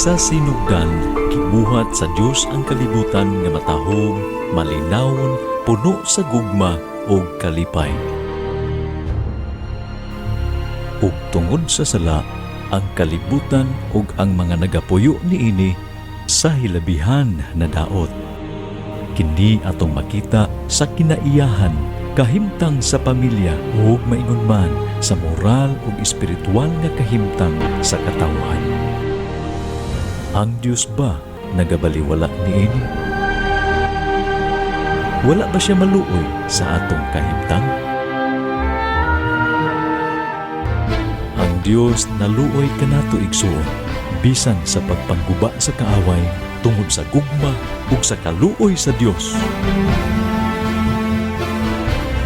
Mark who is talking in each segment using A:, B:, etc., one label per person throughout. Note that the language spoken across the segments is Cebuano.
A: Sa sinugdan, gibuhat sa Dios ang kalibutan nga matahom, malinawon, puno sa gugma ug kalipay. Ug tungod sa sala, ang kalibutan ug ang mga nagapuyo niini sa hilabihan na daot. Kini atong makita sa kinaiyahan, kahimtang sa pamilya ug maingon man sa moral ug espiritual nga kahimtang sa katawhan. Ang Dios ba nagabaliwala niini? Wala ba siya maluoy sa atong kahimtang? Ang Dios naluoy kanato, igsuon, bisan sa pagpangguba sa kaaway. Tungod sa gugma ug sa kaluoy sa Dios,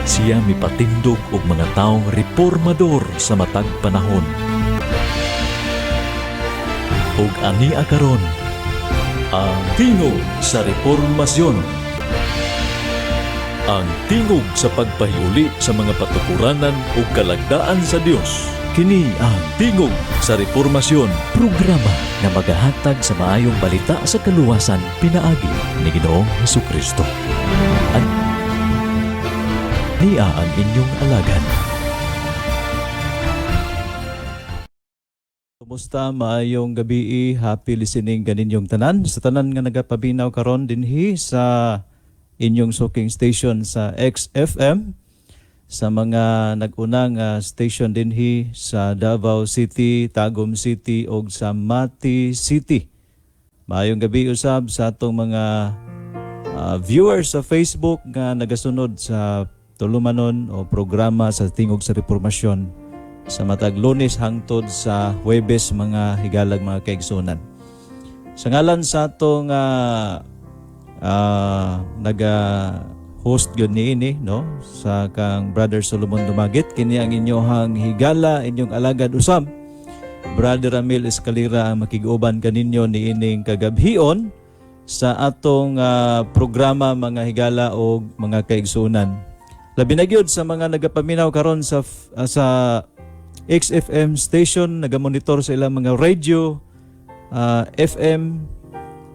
A: siya mipatindog og mga taong reformador sa matag panahon. Ug ania karon ang Tingog sa Reformasyon. Ang tingog sa pagpahiuli sa mga patukuranan ug kalagdaan sa Dios. Kini ang Tingog sa Reformasyon. Programa nga magahatag sa maayong balita sa kaluwasan pinaagi ni Ginoong Hesukristo. Ania ang inyong alagad.
B: Kumusta, maayong gabi, happy listening kaninyong tanan, sa tanan nga nagapaminaw karon dinhi sa inyong suking station sa XFM, sa mga nag-unang station dinhi sa Davao City, Tagum City ug sa Mati City. Maayong gabi usab sa atong mga viewers sa Facebook nga nagasunod sa tulumanon o programa sa Tingog sa Reformasyon sa matag Lunes hangtod sa Huwebes, mga higalag, mga kaigsunan. Sa ngalan sa atong naga host gyud niini, no, sa kang Brother Solomon Dumagit, kini ang inyohang higala, inyong alagad usab, Brother Ramil Escalera, ang makig-uban kaninyo niining kagabhion sa atong programa, mga higala o mga kaigsunan. Labi na gyud sa mga nagapaminaw karon sa XFM station, nagamonitor sa ilang mga radio, FM,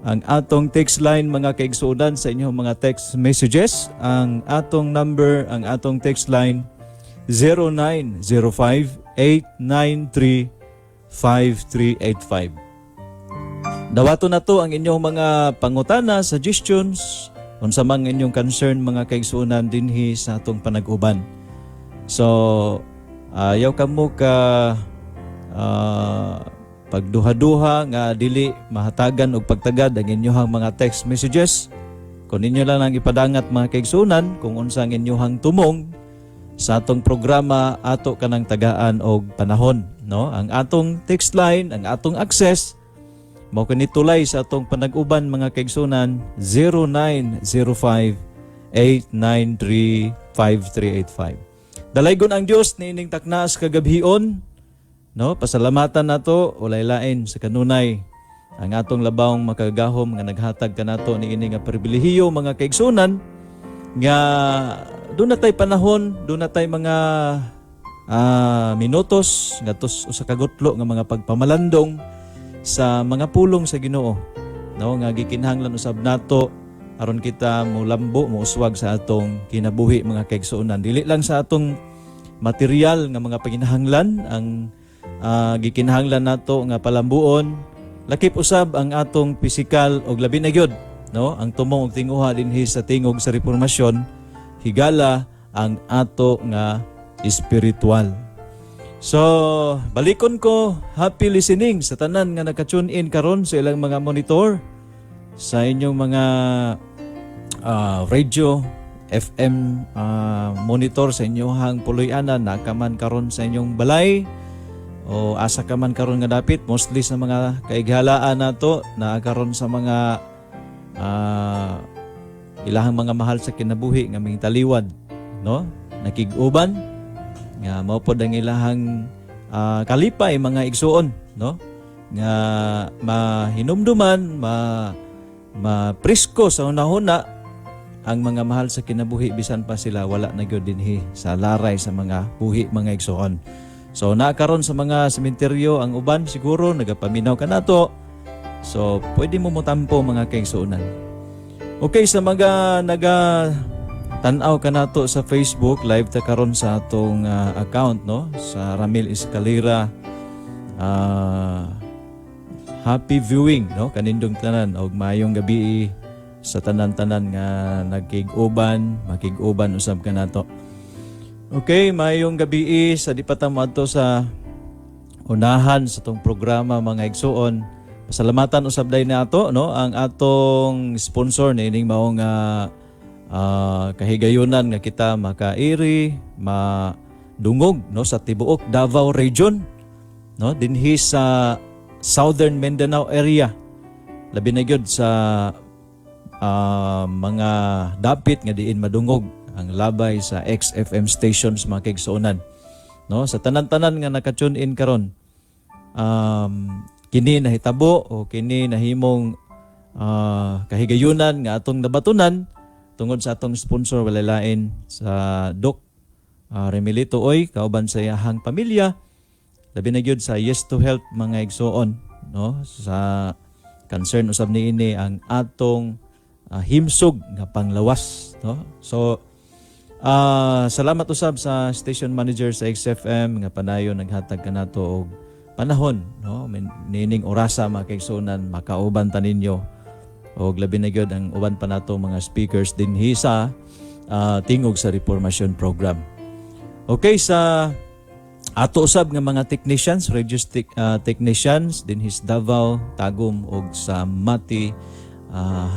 B: ang atong text line, mga kaigsuonan, sa inyong mga text messages, ang atong number, ang atong text line, 0905 893 5385. Dawato na to ang inyong mga pangutana, suggestions, unsa man inyong concern, mga kaigsuonan, dinhi sa atong panag-uban. So, ayaw kamo ka pagduha-duha nga dili mahatagan og pagtagad ang inyong mga text messages. Kung ninyo lang ang ipadangat, mga kaigsuonan, kung unsa ang inyong tumong sa atong programa, ato kanang tagaan og panahon, no? Ang atong text line, ang atong access mao kini tulay sa atong panag-uban, mga kaigsunan, 0905 893 5385. Dalaygon ang Dios niining taknas kagabhion, no? Pasalamatan nato walay lain sa kanunay ang atong labawng makagagahom nga naghatag kanato niini nga pribilehiyo, mga kaigsunan, nga duna tay panahon, duna tay mga minutos ngadto usa ka gutlo nga mga pagpamalandong sa mga pulong sa Ginoo, no, nga gikinahanglan usab nato aron kita mulambo, muuswag sa atong kinabuhi, mga kaigsuonan. Dili lang sa atong material nga mga panginahanglan ang gikinahanglan nato nga palambuon, lakip usab ang atong pisikal og labi na gyud, no, ang tumong og tinguha dinhi sa Tingog sa Reformasyon, higala, ang ato nga espiritual. So, balikon ko, happy listening sa tanan nga naka-tune in karon sa ilang mga monitor, sa inyong mga radio, FM monitor sa inyong puloy-anan, nakaman karon sa inyong balay o asa ka man karon nga dapit. Mostly sa mga kaighalaan nato na karon sa mga ilahang mga mahal sa kinabuhi nga mga taliwad, no, nakig-uban nga mao pod ang ilahang kalipay, mga igsuon, no, nga mahinumduman, mapresko sa hunahuna ang mga mahal sa kinabuhi bisan pa sila wala na gyud dinhi sa laray sa mga buhi, mga igsuon. So nakaron sa mga sementeryo ang uban siguro nagapaminaw kanato. So, pwede mo motampo, mga kaigsuonan. Okay, sa mga naga tan-aw kanato sa Facebook, live ta karon sa atong account, no, sa Ramil Escalera. Happy viewing, no, kanindong tanan og maayong gabi sa tanan-tanan nga nagkig-uban, makig-uban usab kanato. Okay, maayong gabi. Sa di pa ta moadto sa unahan sa atong programa, mga igsuon, pasalamatan usab day nato, no, ang atong sponsor niining maong kahigayunan nga kita makairi, madungog, no, sa tibuok Davao Region, no, dinhi sa Southern Mindanao area, labi na gyud sa mga dapit nga diin madungog ang labay sa XFM stations, mga kaigsuonan, no. Sa tanan-tanan nga naka-tune in karon, kini nahitabo o kini nahimong kahigayunan nga atong nabatunan tungod sa atong sponsor, walay lain sa Doc Remilito Oy kauban sa iyahang pamilya, labi na gyud sa Yes to Health, mga igsuon, no, sa concern usab niini ang atong himsog nga panglawas, no. So salamat usab sa station manager sa XFM nga padayon naghatag kanato og panahon, no, niining orasa, mga kaigsuonan, makauban ta ninyo og labi na gyud ang uban pa nato mga speakers dinhi sa Tingog sa Reformation program. Okay, sa ato usab nga mga technicians, radio technicians dinhi sa Davao, Tagum ug sa Mati,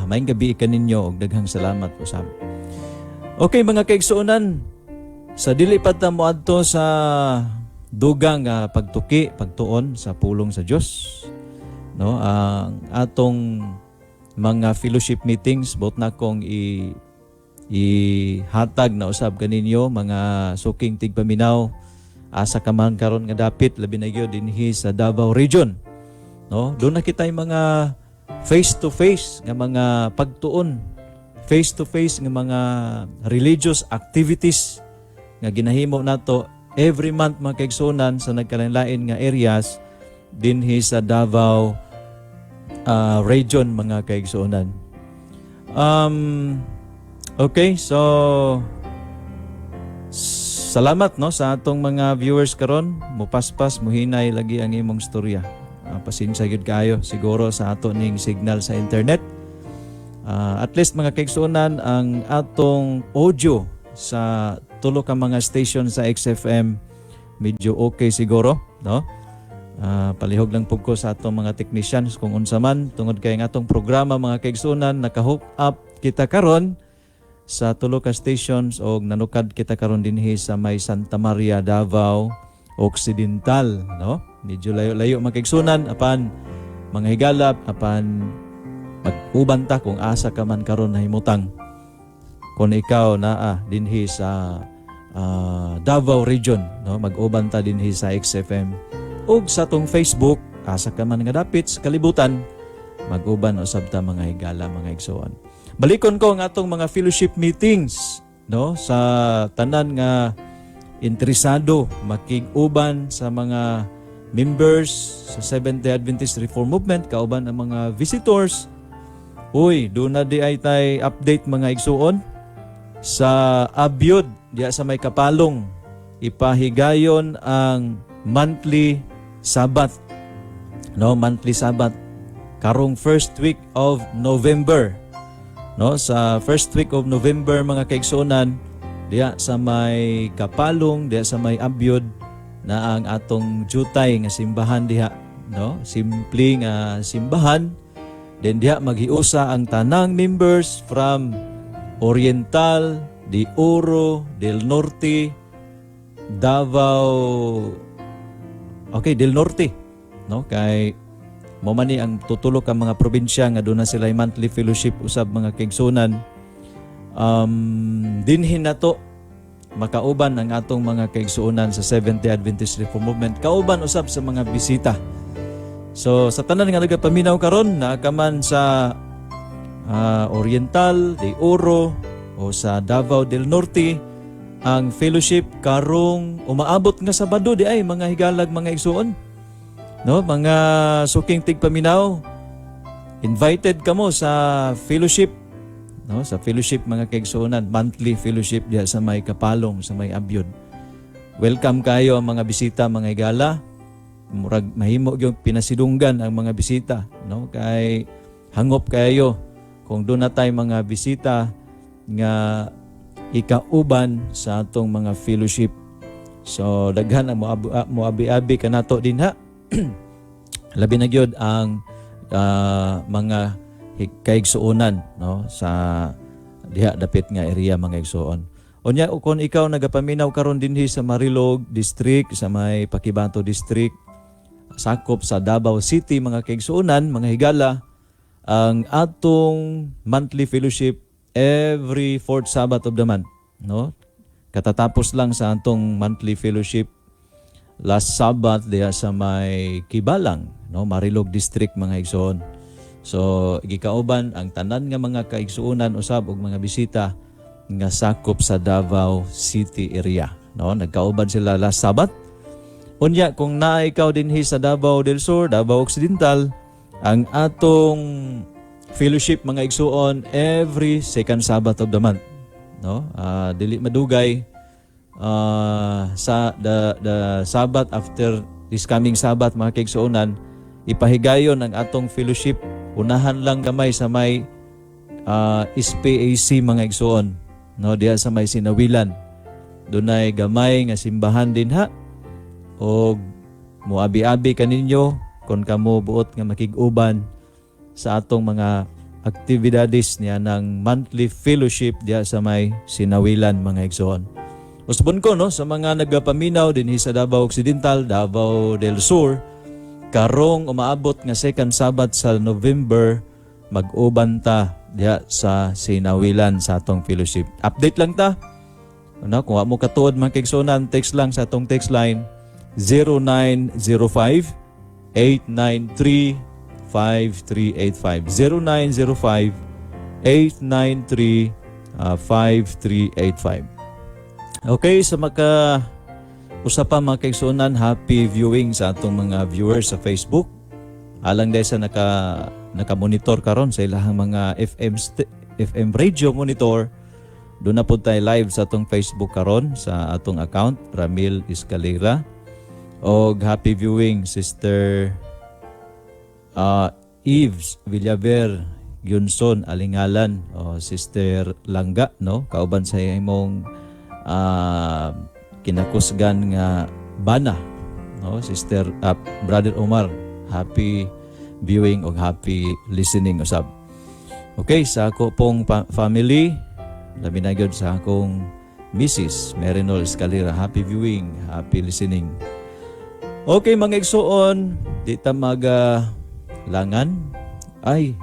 B: maayong gabi kaninyo ug daghang salamat usab. Okay, mga kaigsuonan, sa dili pa ta moadto sa dugang pagtuki, pagtuon sa pulong sa Dios, no, ang atong mga fellowship meetings, buot na kong ihatag na usab kaninyo, mga suking tigpaminaw, asa ka man karon nga dapit, labi na gyud dinhi sa Davao Region, no. Duna na kitay mga face to face nga mga pagtuon, face to face nga mga religious activities nga ginahimo nato every month, mga kaigsuonan, sa nagkalain-lain nga areas dinhi sa Davao Region, mga kaigsuonan. Okay, so salamat, no, sa atong mga viewers karon. Mupaspas, muhinay lagi ang imong storya. Pasensya gyud kaayo siguro sa ato ning signal sa internet. At least, mga kaigsuonan, ang atong audio sa tulo ka mga station sa XFM medyo okay siguro, no? Palihog lang pud ko sa atong mga technicians kung unsa man, tungod kay ang atong programa, mga kaigsuonan, naka-hook up kita karon sa tulo ka stations og nanukad kita karon dinhi sa may Santa Maria, Davao Occidental, no? Medyo layo-layo, mga kaigsuonan, apan mga higala, apan mag-uban ta kung asa ka man karon nahimutang. Kung ikaw naa dinhi sa Davao Region, no, mag-uban ta dinhi sa XFM ug sa atong Facebook, asa ka man nga dapit sa kalibutan, mag-uban usab ta, mga higala, mga igsoon. Balikon ko ang atong mga fellowship meetings, no, sa tanan nga interesado makig-uban sa mga members sa Seventh-day Adventist Reform Movement kauban ang mga visitors. Uy, duna diay tay update, mga igsuon, sa Abyod, diya sa may Kapalong. Ipahigayon ang monthly Sabbath. No, monthly Sabbath karong first week of November. No, sa first week of November, mga kaigsuonan, diya sa may Kapalong, diya sa may Abyod na ang atong jutay nga simbahan diha, no? Simple nga simbahan. Then diha maghiusa ang tanang members from Oriental, de Oro, del Norte, Davao. Okay, del Norte, no, kay mo man ni ang tutulo ka mga probinsya nga duna sila monthly fellowship usab, mga kaigsuonan. Dinhin nato makauban ang atong mga kaigsuonan sa Seventh-day Adventist Reform Movement kauban usab sa mga bisita. So sa tanan nga nagapaminaw karon, naa ka man sa Oriental, de Oro o sa Davao del Norte, ang fellowship karong umaabot nga Sabado diay, mga higalag, mga igsuon. No, mga suking tigpaminaw, Invited kamo sa fellowship, no, sa fellowship, mga kaigsuonan, monthly fellowship diha sa may Kapalong, sa may Abyod. Welcome kayo ang mga bisita, mga higala. Murag mahimo gyud pinasidunggan ang mga bisita, no, kay hangop kayo kung duna tay mga bisita nga ikauban sa atong mga fellowship. So daghan ang moabi-abi kanato dinha. Labi na gyud ang mga kaigsuonan, no, sa diha dapit nga area, mga igsuon. Unya kung ikaw nagapaminaw karon dinhi sa Marilog District, sa may Paquibato District, sakop sa Davao City, mga kaigsuonan, mga higala, ang atong monthly fellowship every fourth Sabbath of the month, no? Katatapos lang sa atong monthly fellowship last Sabbath diha sa may Kibalang, no, Marilog District, mga igsoon. So gikauban ang tanan nga mga kaigsuonan usab og mga bisita nga sakop sa Davao City area, no? Nagkauban sila last Sabbath. Unya kung naa ikaw dinhi sa Davao del Sur, Davao Occidental, ang atong fellowship, mga igsuon, every second Sabbath of the month, no? Dili madugay, sa the Sabbath after this coming Sabbath, mga kaigsuonan, ipahigayon ang atong fellowship, unahan lang gamay sa may SPAC, mga igsuon, no, diha sa may Sinawilan. Dunay gamay nga simbahan dinha og moabi-abi kaninyo kung kamo buot nga makig-uban sa atong mga aktibidades niya ng monthly fellowship diha sa may Sinawilan, mga igsoon. Usbon ko, no, sa mga nagapaminaw dinhi sa Davao Occidental, Davao del Sur, karong umaabot nga second Sabbath sa November, mag-uban ta diha sa Sinawilan sa atong fellowship. Update lang ta. Ano, kung wa mo katuod, mga kaigsuonan, text lang sa atong text line 0905 893 5385. 0905 893 5385. Okay, sa maka usa pa, mga kaigsuonan, happy viewing sa atong mga viewers sa Facebook. Alang dahil sa naka-monitor karon sa ilahang mga FM radio monitor, duna pod tayo live sa atong Facebook karon sa atong account Ramil Escalera. Og happy viewing, Sister Eves Villaver Yunson Alingalan o Sister Langga, no, kauban sa imong kinakusgan nga bana, no, Sister, Brother Omar. Happy viewing og happy listening usab. Okay, sa ako pong family, labi na gyud sa akong Mrs. Merinol Escalera, happy viewing, happy listening. Okay, mga igsuon, di ta mag langan. Ay,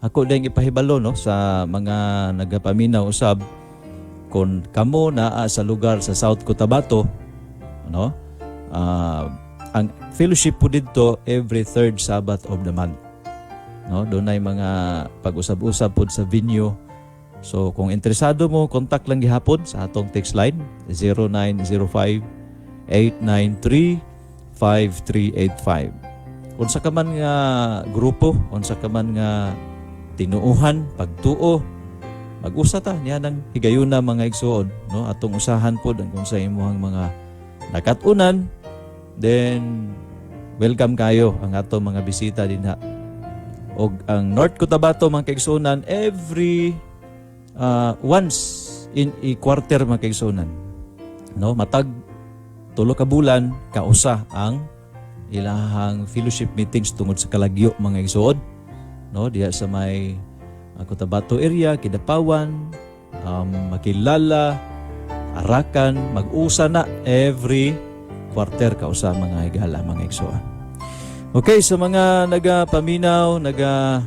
B: ako din ipahibalo, no, sa mga nagapaminaw usab, kung kamo naa sa lugar sa South Cotabato, no? Ang fellowship po didto every third Sabbath of the month. No, dunay mga pag-usab-usab pod sa venue. So kung interesado mo, contact lang gihapon sa atong text line 0905 893 5385. Unsa ka man nga grupo, unsa ka man nga tinuuhan, pagtuo, mag-usa ta niya ng higayuna, mga igsuon, no? Atong usahan pod ang kung sa imuhang mga nakat-unan, then welcome kayo ang atong mga bisita dinha. Og ang North Cotabato, mga kaigsuonan, every once in a quarter, mga kaigsuonan, no, matag 3 ka bulan kausa ang ilahang fellowship meetings tungod sa kalagyo, mga igsoon, no, diha sa may Cotabato area, Kidapawan, Makilala, Arakan, mag-usa na every quarter kausa, mga higala, mga igsoon. Okay, sa mga nagapaminaw, naga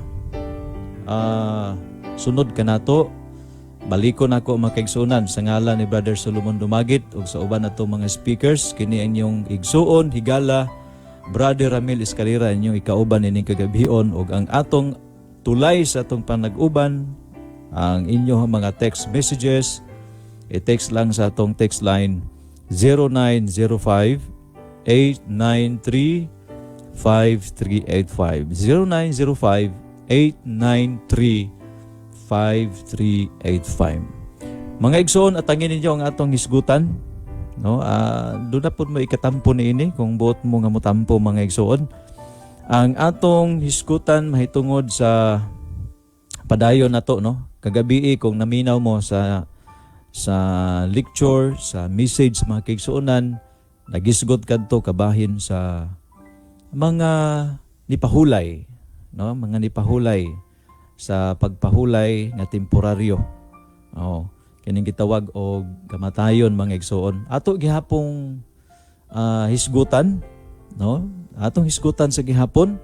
B: sunod kanato, balikon ako, mga kaigsuonan, sa ngalan ni Brother Solomon Dumagit ug sa uban nato mga speakers, kini inyong igsuon, higala, Brother Ramil Escalera, inyong ikauban ining kagabhion, ug ang atong tulay sa atong panag-uban ang inyong mga text messages. I-text lang sa atong text line 0905 893 5385, 0905. 893 5385. Mga igsoon, atangin ninyo ang atong hisgutan, no? Doon na pud mo ikatampo niini kung buot mo nga motampo, mga igsoon. Ang atong hisgutan mahitungod sa padayon nato, no? Kagabi, kung naminaw mo sa lecture, sa message, mga kaigsuonan, nagisgot kadto kabahin sa mga nipahulay, no? Mga nipahulay sa pagpahulay nga temporaryo. Oh, kining gitawag og kamatayon, mga igsoon. Ato gihapong hisgutan, no? Atong hisgutan sa gihapon,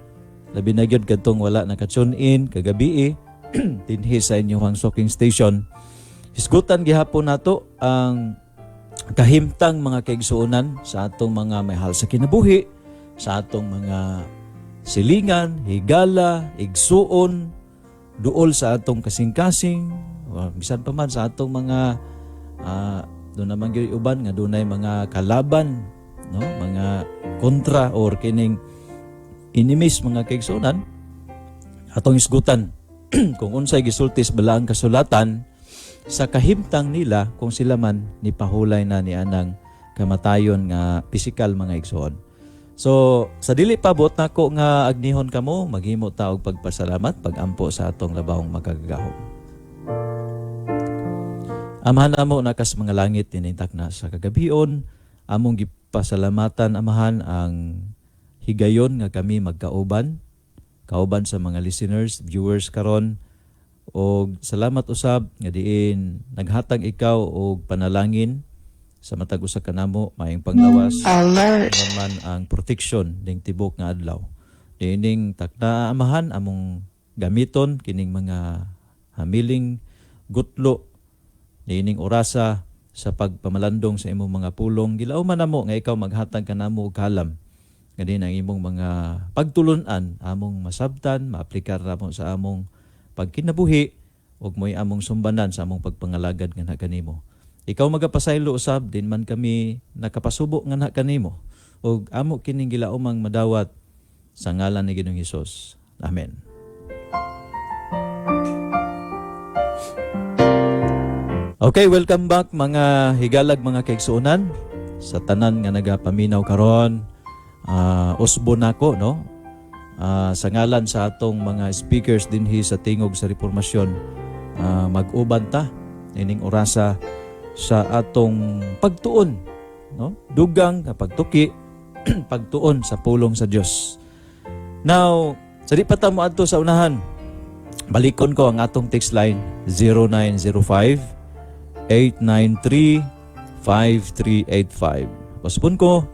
B: labi na gyud kadtong wala naka-tune in kagabi dinhi sa inyong soaking station. Hisgutan gihapon nato ang kahimtang, mga kaigsuonan, sa atong mga mahal sa kinabuhi, sa atong mga silingan, higala, igsuon, duol sa atong kasing-kasing, o bisan pa man sa atong mga doon naman gyud uban nga dunay mga kalaban, no, mga kontra or kining enemies, mga kaigsuonan. Atong isgutan kung unsay gisulti sa Balaang Kasulatan sa kahimtang nila kung sila man ni pahulay na ni anang kamatayon nga pisikal, mga igsoon. So, sa dili pa buot nako nga agnihon kamo, maghimo ta og pagpasalamat, pagampo sa atong labawong Makagagahom. Amahan namo na kas mga langit, tinintak na sa kagabion, among gipasalamatan, Amahan, ang higayon nga kami magkauban, kauban sa mga listeners, viewers karon, og salamat usab nga diin naghatag ikaw og panalangin sa matag usa kanamo, maayong panglawas
C: Alert.
B: ingon man ang protection ning tibok nga adlaw. Diining takna, Amahan, among gamiton kining mga hamiling gutlo niining orasa sa pagpamalandong sa imong mga pulong. Gilauman namo nga ikaw maghatag kanamo og kalam nga din ang imong mga pagtulun-an among masabtan, maaplikar namo sa among pagkinabuhi ug mo'y among sumbanan sa among pagpangalagad nganha kanimo. Ikaw magapasaylo usab din man kami nakapasubo nganha kanimo ug amo kining gilaumang madawat sa ngalan ni Ginoong Hesus. Amen. Okay, welcome back, mga higalag, mga kaigsuonan, sa tanan nga nagapaminaw karon. Usbo nako, no? Sa ngalan sa atong mga speakers dinhi sa Tingog sa Reformasyon, mag-uban ta ining orasa sa atong pagtuon, no? Dugang nga pagtuki, pagtuon sa pulong sa Dios. Now, sa di pa ta moadto sa unahan, balikon ko ang atong text line, 0905 893-5385. Pasupon ko,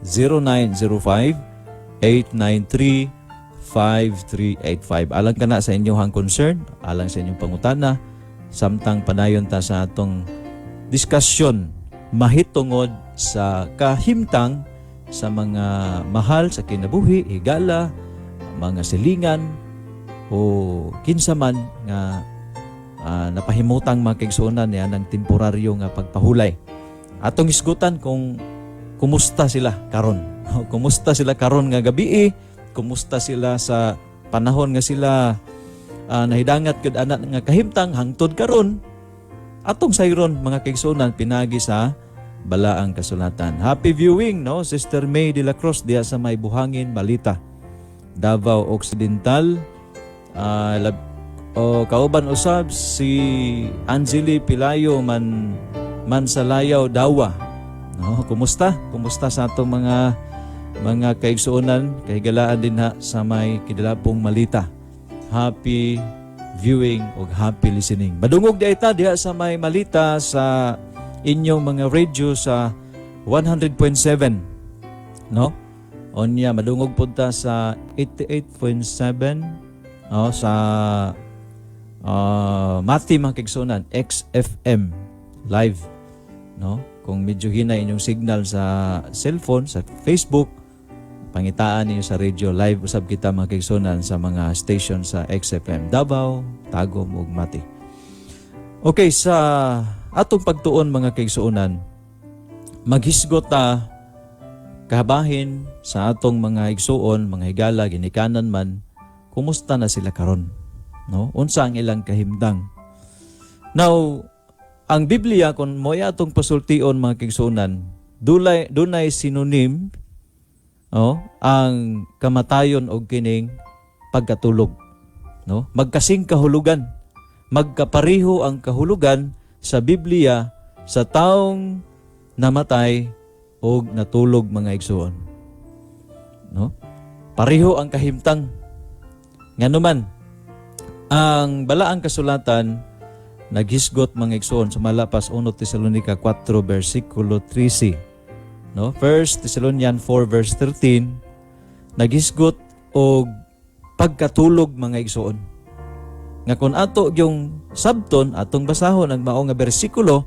B: 0905-893-5385. Alang kana sa inyong concern, alang sa inyong pangutana, samtang padayon ta sa atong diskusyon mahitungod sa kahimtang sa mga mahal sa kinabuhi, higala, mga silingan, o kinsa man nga napahimutang, mga kaigsuonan, niya ng temporaryo nga pagpahulay. Atong hisgutan kung kumusta sila karon. Kumusta sila karon nga gabi? Kumusta sila sa panahon nga sila nahidangat gud ana nga kahimtang hangtod karon? Atong sayron, mga kaigsuonan, pinagi sa Balaang Kasulatan. Happy viewing, no, Sister May de la Cruz diha sa may Buhangin, Malita, Davao Occidental. O kauban usab si Angeli Pilayo man Mansalayaw Dawa. No, kumusta? Kumusta sa atong mga kaigsuonan, kahigalaan din ha sa may kidalapong Malita? Happy viewing ug happy listening. Madungog di ta diha sa may Malita sa inyong mga radio sa 100.7, no? Onya madungog pud ta sa 88.7, oh, sa Mati, mga kaigsuonan, XFM live, no? Kung medyo hina inyong signal sa cellphone, sa Facebook, pangitaan ninyo sa radio, live usab kita, mga kaigsuonan, sa mga station sa XFM Davao, Tagum ug Mati. Okay, sa atong pagtuon, mga kaigsuonan, maghisgot ta kahabahin sa atong mga igsuon, mga higala, ginikanan man, kumusta na sila karon? No, unsa ang ilang kahimtang? Now, ang Biblia, kung mo atong pasultion, mga kaigsuonan, dulay dunay synonym, oh, ang kamatayon og kining pagkatulog, no? Magkasing kahulugan, magkapareho ang kahulugan sa Biblia sa taong namatay og natulog, mga igsuon, no? Pareho ang kahimtang. Nganuman ang Balaang Kasulatan naghisgot, mga igsuon, sumala pas 1 Tesalonica 4 versikulo 13, no? 1 Thessalonian 4 verse 13, naghisgot og pagkatulog, mga igsuon, nga kung ato yung sabton, atong basahon ang mao nga bersikulo,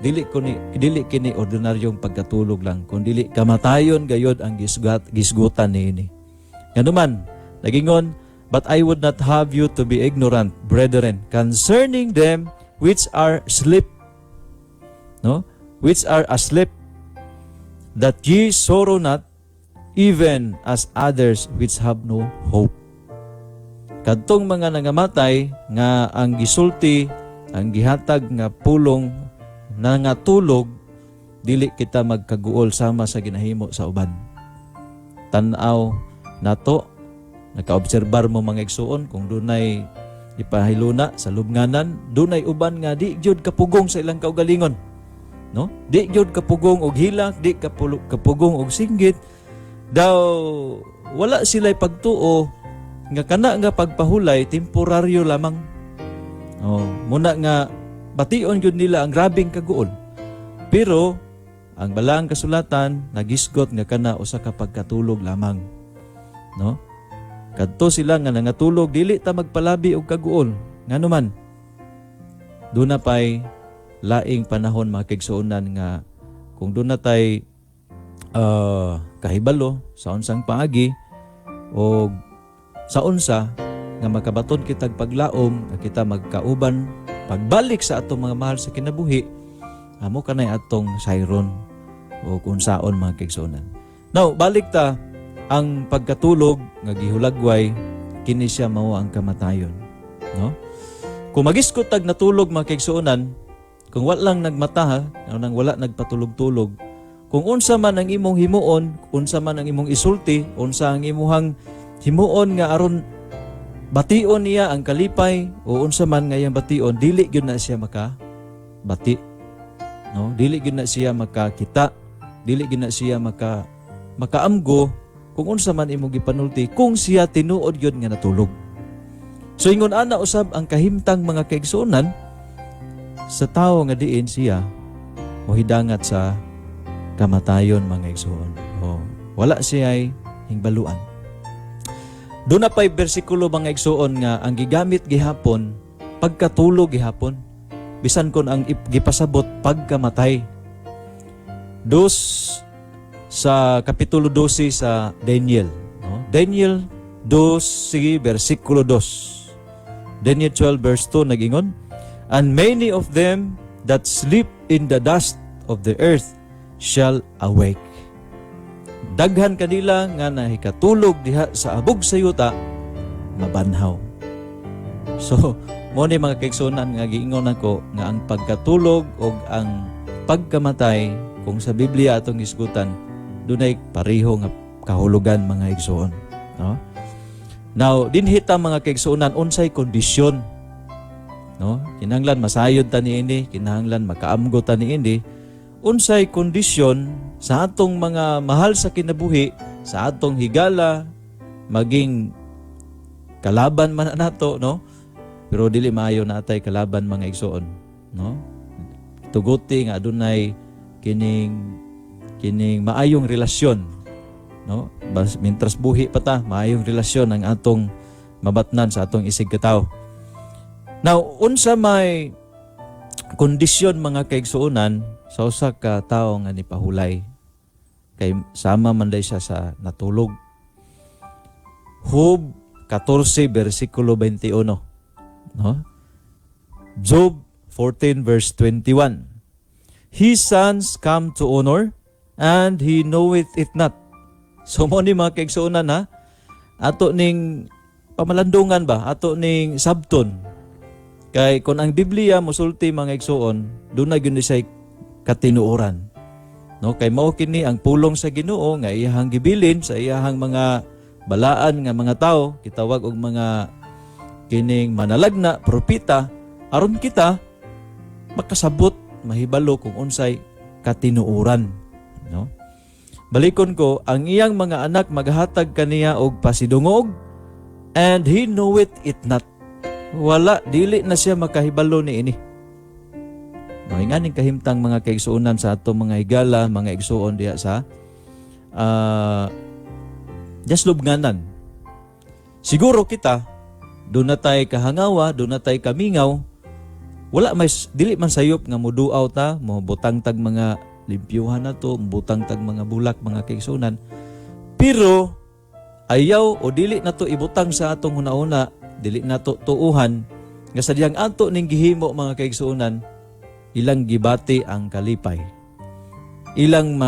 B: dili ko ni dili kini ordinaryong pagkatulog lang, kun dili kamatayon gayod ang gisgutan niini. Nganuman nagingon, "But I would not have you to be ignorant, brethren, concerning them which are asleep," no, "which are asleep, that ye sorrow not, even as others which have no hope." Kadtong mga nangamatay nga ang gisulti, ang gihatag nga pulong, nangatulog, dili kita magkaguol sama sa ginahimo sa uban. Tan-aw nato, nakaobserbar mo, mga igsuon, kung dunay ipahiluna sa lubnganan, dunay uban nga di gyud kapugong sa ilang kaugalingon. No? Di gyud kapugong og hilak, di kapugong og singgit. Daw wala sila'y pagtuo nga kana nga pagpahulay temporaryo lamang. Oh, muna nga bation gyud nila ang grabing kaguol. Pero ang Balaang Kasulatan nagisgot nga kana usa ka pagkatulog lamang. No? Kadto sila nga nangatulog, dili ta magpalabi og kaguol. Nganuman duna pay laing panahon, mga kaigsuonan, nga kung duna tay kahibalo sa unsang paagi o sa unsa nga makabaton kitag paglaom nga kita magkauban pagbalik sa atong mga mahal sa kinabuhi, amo kanay atong sayron o kung saon, mga kaigsuonan. Now, balik ta. Ang pagkatulog nga gihulagway, kini siya mao ang kamatayon, no? Kung magisgot tag natulog, mga kaigsuonan, kung wala lang nagmata ha, nang wala nagpatulog-tulog, kung unsa man ang imong himuon, unsa man ang imong isulti, unsa ang imuhang himuon nga aron bation niya ang kalipay o unsa man nga iyang bation, dili gyud na siya maka bati, no? Dili gyud na siya makakita, dili gyud na siya makaamgo kung unsa man imong gipanulti, kung siya tinuod gyud nga natulog. So ingon ana usab ang kahimtang, mga kaigsuonan, sa tawo nga diin siya mohidangat sa kamatayon, mga igsuon. Oh, wala siya ay hingbaluan. Duna pa'y bersikulo, mga igsuon, nga ang gigamit gihapon pagkatulog gihapon, bisan kon ang gipasabot pagkamatay. Dos sa Kapitulo 12 sa Daniel, no? Daniel 12 versikulo 2. Daniel 12 verse 2 nagingon, "And many of them that sleep in the dust of the earth shall awake." Daghan kanila nga nahikatulog diha sa abog sa yuta, mabanhaw. So, mo ni, mga kaigsuonan, nga giingon nako nga ang pagkatulog o ang pagkamatay, kung sa Biblia atong hisgutan, dunay pareho nga kahulugan, mga igsuon, no? Now, dinhi ta, mga kaigsuonan, unsay kondisyon, no? Kinahanglan masayod ta niini, kinahanglan makaamgo ta niini. Unsay kondisyon sa atong mga mahal sa kinabuhi, sa atong higala, maging kalaban man na nato, no? Pero dili maayo na atay kalaban, mga igsuon, no? Tuguti nga adunay kining maayong relasyon, no? Bas, mintras buhi pa ta, maayong relasyon ang atong mabatnan sa atong isig katawo. Now, unsa may kondisyon, mga kaigsuonan, sa usa ka tawo nga nipahulay, kay sama man day siya sa natulog? Job 14 versikulo 21, no? Job 14 verse 21. "His sons come to honor and he knoweth it not." So mo ni, mga kaigsuonan ha, ato ning pamalandungan ba, ato ning sabton. Kay kung ang Biblia musulti, mga igsuon, duna gyud ni siya katinuoran. No, kay mao kini ang pulong sa Ginoo nga iyahang gibilin sa iyahang mga balaan nga mga tawo, gitawag og mga kining manalagna, propeta, aron kita makasabot, mahibalo kung unsay katinuoran, no? Balikon ko, ang iyang mga anak maghatag kaniya og pasidungog, and he knoweth it not. Wala, dili na siya makahibalo niini. No, inganing kahimtang, mga kaigsuonan, sa atong mga higala, mga igsuon diha sa just lubnganan. Siguro kita, duna tay kahangawa, duna tay kamingaw, wala may dili man sayop nga muduaw ta, mo butang tag mga limpyuhan na to, butang tag mga bulak, mga kaigsuonan. Pero ayaw o dili na to ibutang sa atong hunahuna, dili na to tuuhan nga sa diyang ato ning gihimo, mga kaigsuonan, ilang gibati ang kalipay. Ilang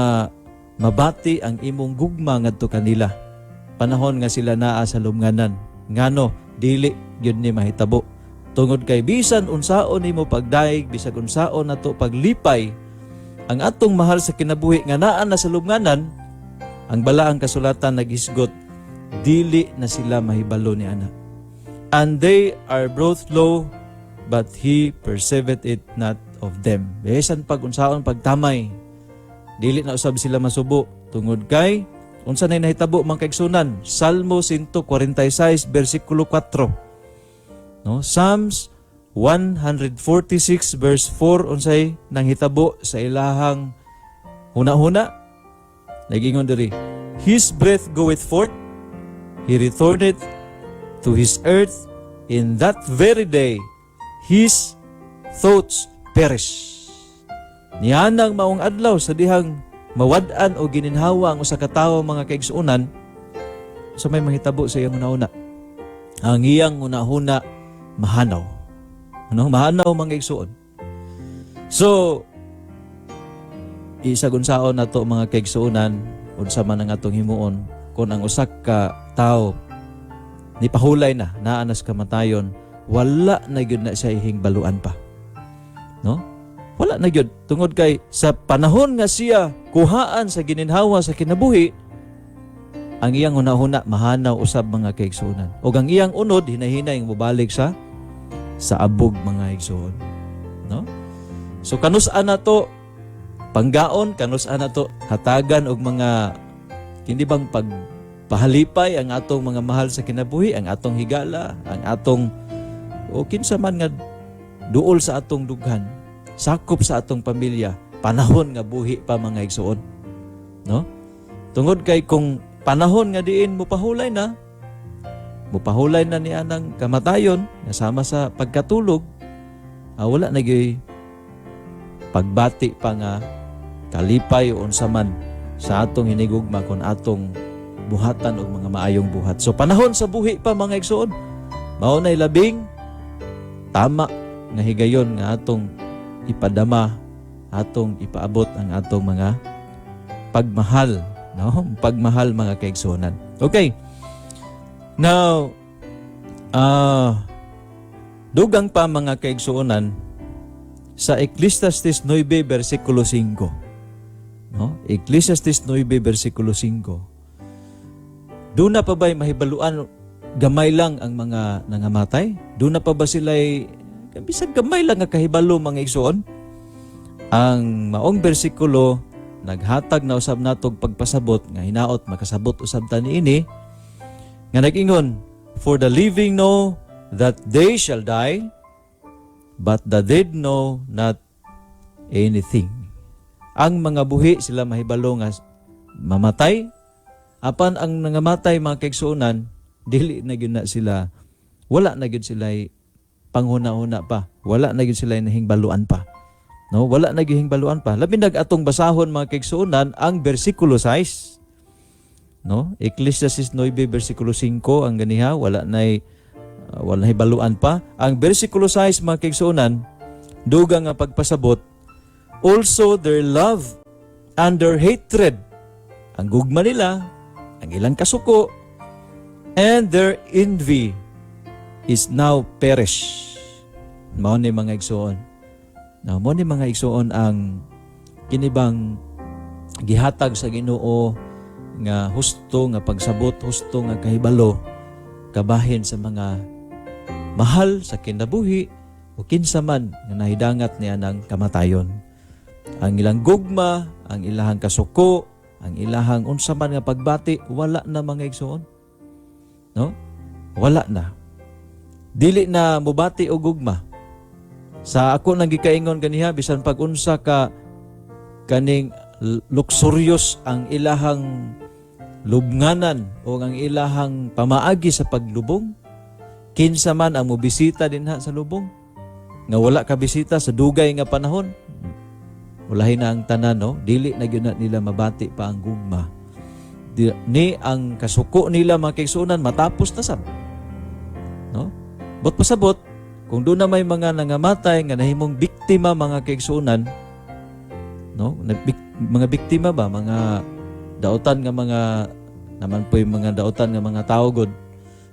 B: mabati ang imong gugma ngadto kanila panahon nga sila naa sa lubnganan. Ngano dili gyud ni mahitabo? Tungod kay bisan unsaon nimo pagdaig, bisag unsaon nato paglipay ang atong mahal sa kinabuhi nga naa na sa lubnganan, ang balaang kasulatan naghisgot, dili na sila mahibalo ni ana. And they are brought low, but he perceiveth it not of them. Bisan pag unsaon pagtamay, dili na usab sila masubo tungod kay unsa nay nahitabo, mga kaigsunan? Salmo 146 bersikulo 4. No? Psalms 146 verse 4, unsay nanghitabo sa ilahang huna-huna? Nagingon diri, "His breath goeth forth, he returneth to his earth, in that very day his thoughts perish." Nianang maong adlaw, sa dihang mawad-an o gininhawa ang usa ka tawo, mga kaigsuonan, sa may mahitabo sa iyang hunahuna? Ang iyang hunahuna mahanaw. Ano? Mahanaw, mga kaigsuon. So, isag unsaon nato, mga kaigsuonan, unsa man ang atong himuon, kung ang usa ka tawo ni pahulay na, naa na sa kamatayon, wala na gyud na siya hingbaluan pa. No? Wala na gyud, tungod kay sa panahon nga siya kuhaan sa gininhawa sa kinabuhi, ang iyang hunahuna mahanaw usab, mga kaigsuonan. Og ang iyang unod hinahinay mobalik sa abog, mga igsuon. No? So kanus-a na to panggaon, kanus-a na to hatagan og mga hindi bang pagpahalipay ang atong mga mahal sa kinabuhi, ang atong higala, ang atong o kinsa man nga duol sa atong dughan, sakop sa atong pamilya, panahon nga buhi pa, mga igsuon. No? Tungod kay kung panahon nga diin mupahulay na ni anang kamatayon, nga sama sa pagkatulog, wala na gyuy pagbati pa nga kalipay o unsa man sa atong hinigugma kung atong buhatan og mga maayong buhat. So panahon sa buhi pa, mga igsuon, mao nay labing tama nga higayon nga atong ipadama, atong ipaabot ang atong mga pagmahal, no? Pagmahal, mga kaigsuonan. Okay. Now, dugang pa, mga kaigsuonan, sa Ecclesiastes 9 versikulo 5. No? Ecclesiastes 9 versikulo 5. Duna pa ba'y mahibaluan gamay lang ang mga nangamatay? Duna pa ba sila'y bisag gamay lang nga kahibalo, mga igsoon? Ang maong bersikulo naghatag na usab natog pagpasabot nga hinaot makasabot usab ta niini, nga nag-ingon, "For the living know that they shall die, but the dead know not anything." Ang mga buhi sila mahibalo nga mamatay, apan ang nangamatay, mga kaigsuonan, dili na gyud na sila, wala na gyud sila panghuna-huna pa, wala na gyud sila nahingbaluan pa. No, wala na gyud hingbaluan pa. Labi nag atong basahon, mga kaigsuonan, ang bersikulo 6. No? Ecclesiastes 9 bersikulo 5 ang ganiha, wala nay baluan pa. Ang bersikulo 6, mga kaigsuonan, dugang nga pagpasabot, "Also their love and their hatred," ang gugma nila, ang ilang kasuko, And their envy is now perish. Mao ni, mga igsuon. Now, mao ni, mga igsuon, ang kinibang gihatag sa Ginoo nga husto nga pagsabot, husto nga kahibalo kabahin sa mga mahal sa kinabuhi o kinsa man nga nahidangat niya ng kamatayon. Ang ilang gugma, ang ilahang kasuko, ang ilahang unsa man nga pagbati, wala na, mga igsuon. No? Wala na. Dili na mubati og gugma. Sa ako nang gikaingon ganiha, bisan pag unsa ka kaning luxurious ang ilahang lubnganan o ang ilahang pamaagi sa paglubong, kinsa man ang mobisita dinha sa lubong nga wala ka bisita sa dugay nga panahon, ulahin na ang tanan, no? Dili na gyud na nila mabati pa ang gugma. Ni ang kasuko nila, mga kaigsuonan, matapos na sab, no? But pasabot kung doon na may mga nangamatay nga nahimong biktima, mga kaigsuonan, no? Mga biktima ba, mga dautan nga mga naman po yung mga dautan nga mga tao gud,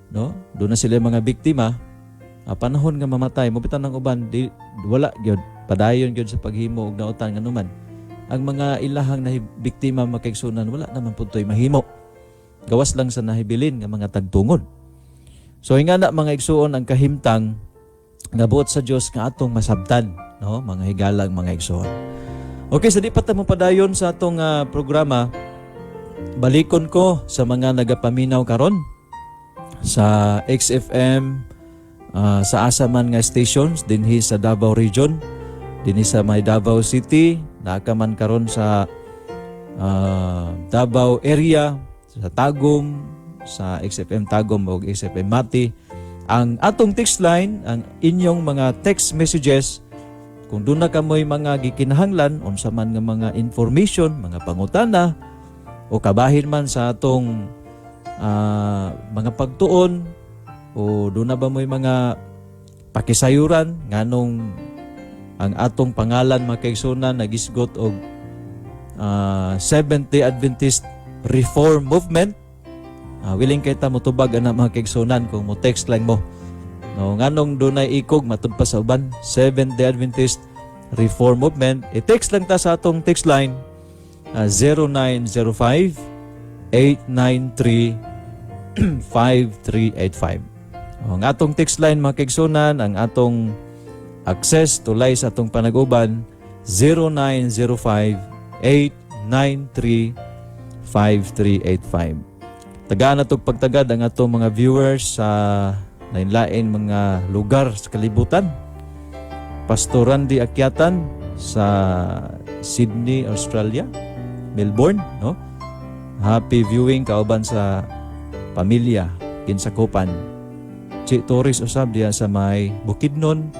B: no? Doon na sila mga biktima. Panahon nga mamatay mo bitan ng uban, di wala gyud, padayon gyud sa paghimo og dautan. Nganuman ang mga ilahang biktima, mga kaigsuonan, wala naman pud to'y mahimo gawas lang sa nahibilin nga mga tagtungod. So ingana, mga igsuon, ang kahimtang nga buot sa Dios nga atong masabtan, no, mga higalang mga igsuon. Okay, sa di pa ta mopadayon sa atong programa, balikon ko sa mga nagapaminaw karon sa XFM, sa asa man nga stations dinhi sa Davao Region, dinhi sa may Davao City, naa ka man karon sa Davao area, sa Tagum, sa XFM Tagum o XFM Mati. Ang atong text line, ang inyong mga text messages, kung doon na kamoy mga gikinahanglan, unsa man nga mga information, mga pangutana, o kabahin man sa atong mga pagtuon, o doon na ba mo'y mga pakisayuran nganong ang atong pangalan, mga kaigsuonan, nagisgot og Seventh-day Adventist Reform Movement. Willing kay ta motubag ana, mga kaigsuonan, kung mo text lang mo, no? Nganong dunay ikog matud pa sa uban, Seventh-day Adventist Reform Movement? I-text lang ta sa atong text line, 0905 893 5385. Ang atong text line, mga kaigsuonan, ang atong access tulay sa atong panaguban, 0905 893 5385. Tagaan na pagtagad ang atong mga viewers sa lain-lain mga lugar sa kalibutan. Pastor Randy Akyatan sa Sydney, Australia, Melbourne, no? Happy viewing kauban sa pamilya kinsakupan. Chi Torres usab diya sa may Bukidnon,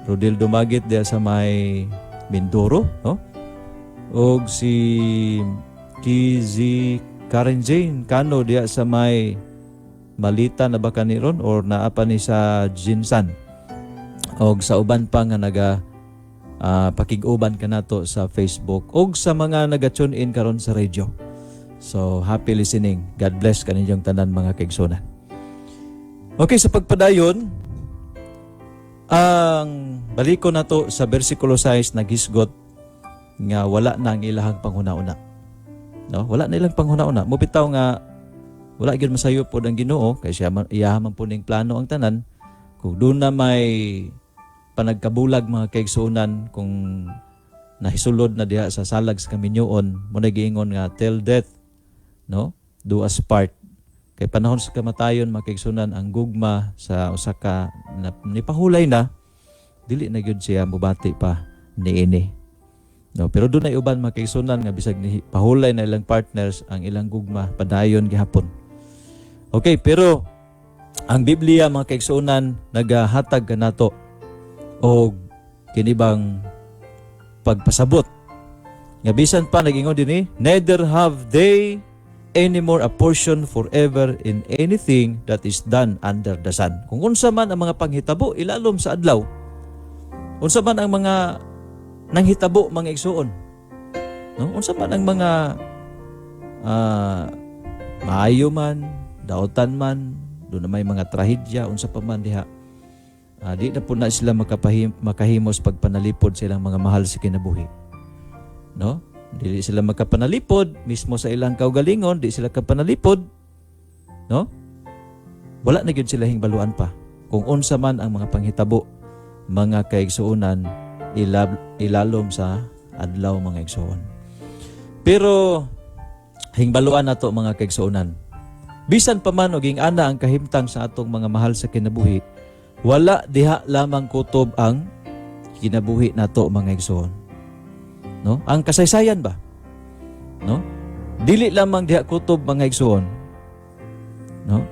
B: Rodel Dumagit diya sa may Mindoro, no? Og si Kizi Karen Jane Kano diya sa may Malita na ba kani ron or naa pa ni sa Jinsan? Og sa uban pa nga naga pakig-uban kanato sa Facebook og sa mga naga-tune in karon sa radio. So happy listening. God bless kaninyong tanan, mga kaigsuonan. Okay, sa pagpadayon, ang baliko nato sa versikulo 6, naghisgot nga wala na ang ilahang panghuna-una. No? Wala na ilang panghuna-una. Mubitaw nga wala gyud masayo pod ang Ginoo kay siya man, iya man po ning plano ang tanan. Kung doon na may panagkabulag, mga kaigsuonan, kung nahisulod na diha sa salag sa kaminyoon mo, giingon nga "till death, no, do us part." Kay panahon sa kamatayon, mga kaigsuonan, ang gugma sa usa ka na, nipahulay na, dili na gyud siya mobati pa niini, no? Pero doon ay uban, mga kaigsuonan, nga bisag ni pahulay na ilang partners, ang ilang gugma padayon gihapon. Okay, pero ang Biblia, mga kaigsuonan, nagahatag kanato og kinibang pagpasabot nga bisan pa nagingon dinhi, "Neither have they any more a portion forever in anything that is done under the sun." Kung unsa man ang mga panghitabo ilalom sa adlaw, unsa man ang mga nanghitabo, mga igsuon, no? Unsa man ang mga maayo man, Daotan man, doon na may mga trahedya, unsa pa man diha. Di na po na sila makahimos pagpanalipod sa ilang mga mahal sa kinabuhi. No? Dili sila makapanalipod mismo sa ilang kaugalingon, di sila kapanalipod. No? Wala na gyud sila hingbaluan pa kung unsa man ang mga panghitabo, mga kaigsuonan, ilalom sa adlaw, mga igsuon. Pero hingbaluan nato, mga kaigsuonan. Bisan pa man og ana ang kahimtang sa atong mga mahal sa kinabuhi, wala diha lamang kutob ang kinabuhi nato, mga igsuon. No? Ang kasaysayan ba? No? Dili lamang diha kutob, mga igsuon. No?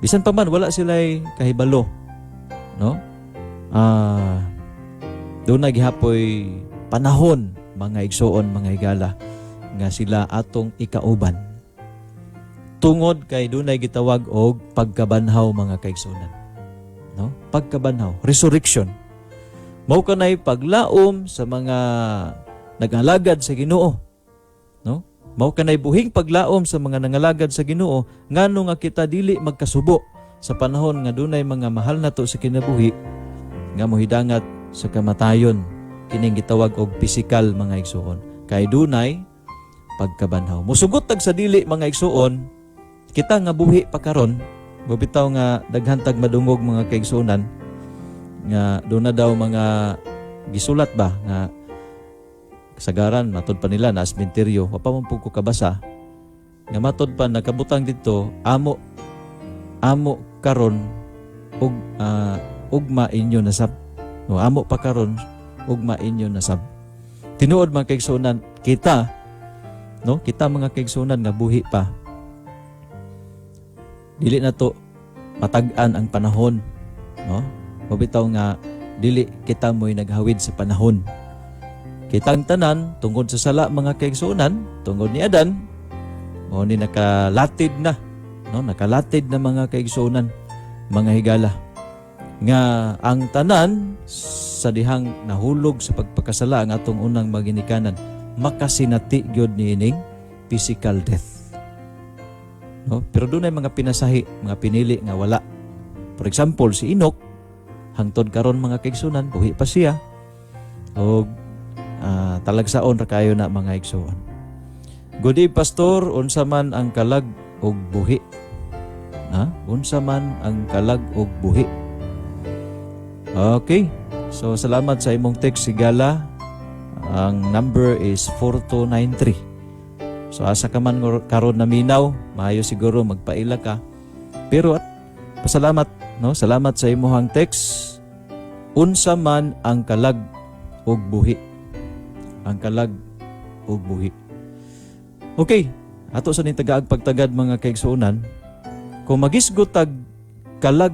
B: Bisan pa man wala sila'y kahibalo. No? Doon na gihapoy panahon, mga igsuon, mga higala, nga sila atong ikauban. Tungod kay dunay gitawag og pagkabanhaw, mga kaigsuonan. No? Pagkabanhaw, resurrection. Mao kanay paglaom sa mga nagalagad sa Ginoo. No? Mao kanay buhing paglaom sa mga nangalagad sa Ginoo ngano nga kita dili magkasubo sa panahon nga dunay mga mahal nato sa kinabuhi nga mohidangat sa kamatayon, kining gitawag og pisikal, mga igsuon, kay dunay pagkabanhaw. Musugot tag sa dili, mga igsuon, kita nga buhi pa karon. Bitaw nga daghan tag madungog, mga kaigsuonan, nga doon na daw mga gisulat ba nga kasagaran matod pa nila na asmenteryo. Wa pa man pud ko kabasa nga matod pa nakabutang dito amo amo karon ug ugma inyo na sab, no? Amo pa karon, ugma inyo na sab. Tinuod, mga kaigsuonan, kita, no, kita, mga kaigsuonan, nga buhi pa, dili na to matag-an ang panahon, no? Mabitaw nga dili kita mo'y naghawid sa panahon. Kitang tanan, tungod sa sala, mga kaigsuonan, tungod ni Adan, mao ni nakalatid na, no? Nakalatid na, mga kaigsuonan, mga higala, nga ang tanan sa dihang nahulog sa pagpakasala ang atong unang maginikanan, makasinati gyud niining physical death. No? Pero dunay mga pinasahi, mga pinili nga wala. For example, si Enoch, hangtod karon, mga kaigsuonan, buhi pa siya. Og talagsaon ra kayo na, mga igsuon. "Good day, Pastor, unsa man ang kalag og buhi?" Ha? Unsa man ang kalag og buhi? Okay. So salamat sa imong text, Sigala. Ang number is 4293. So asa ka man karon naminaw, maayo siguro magpaila ka. Pero at pasalamat, no? Salamat sa imong text. Unsa man ang kalag og buhi? Ang kalag og buhi. Okay, ato sa ning tagaag pagtagad, mga kaigsuonan. Kung magisgot tag kalag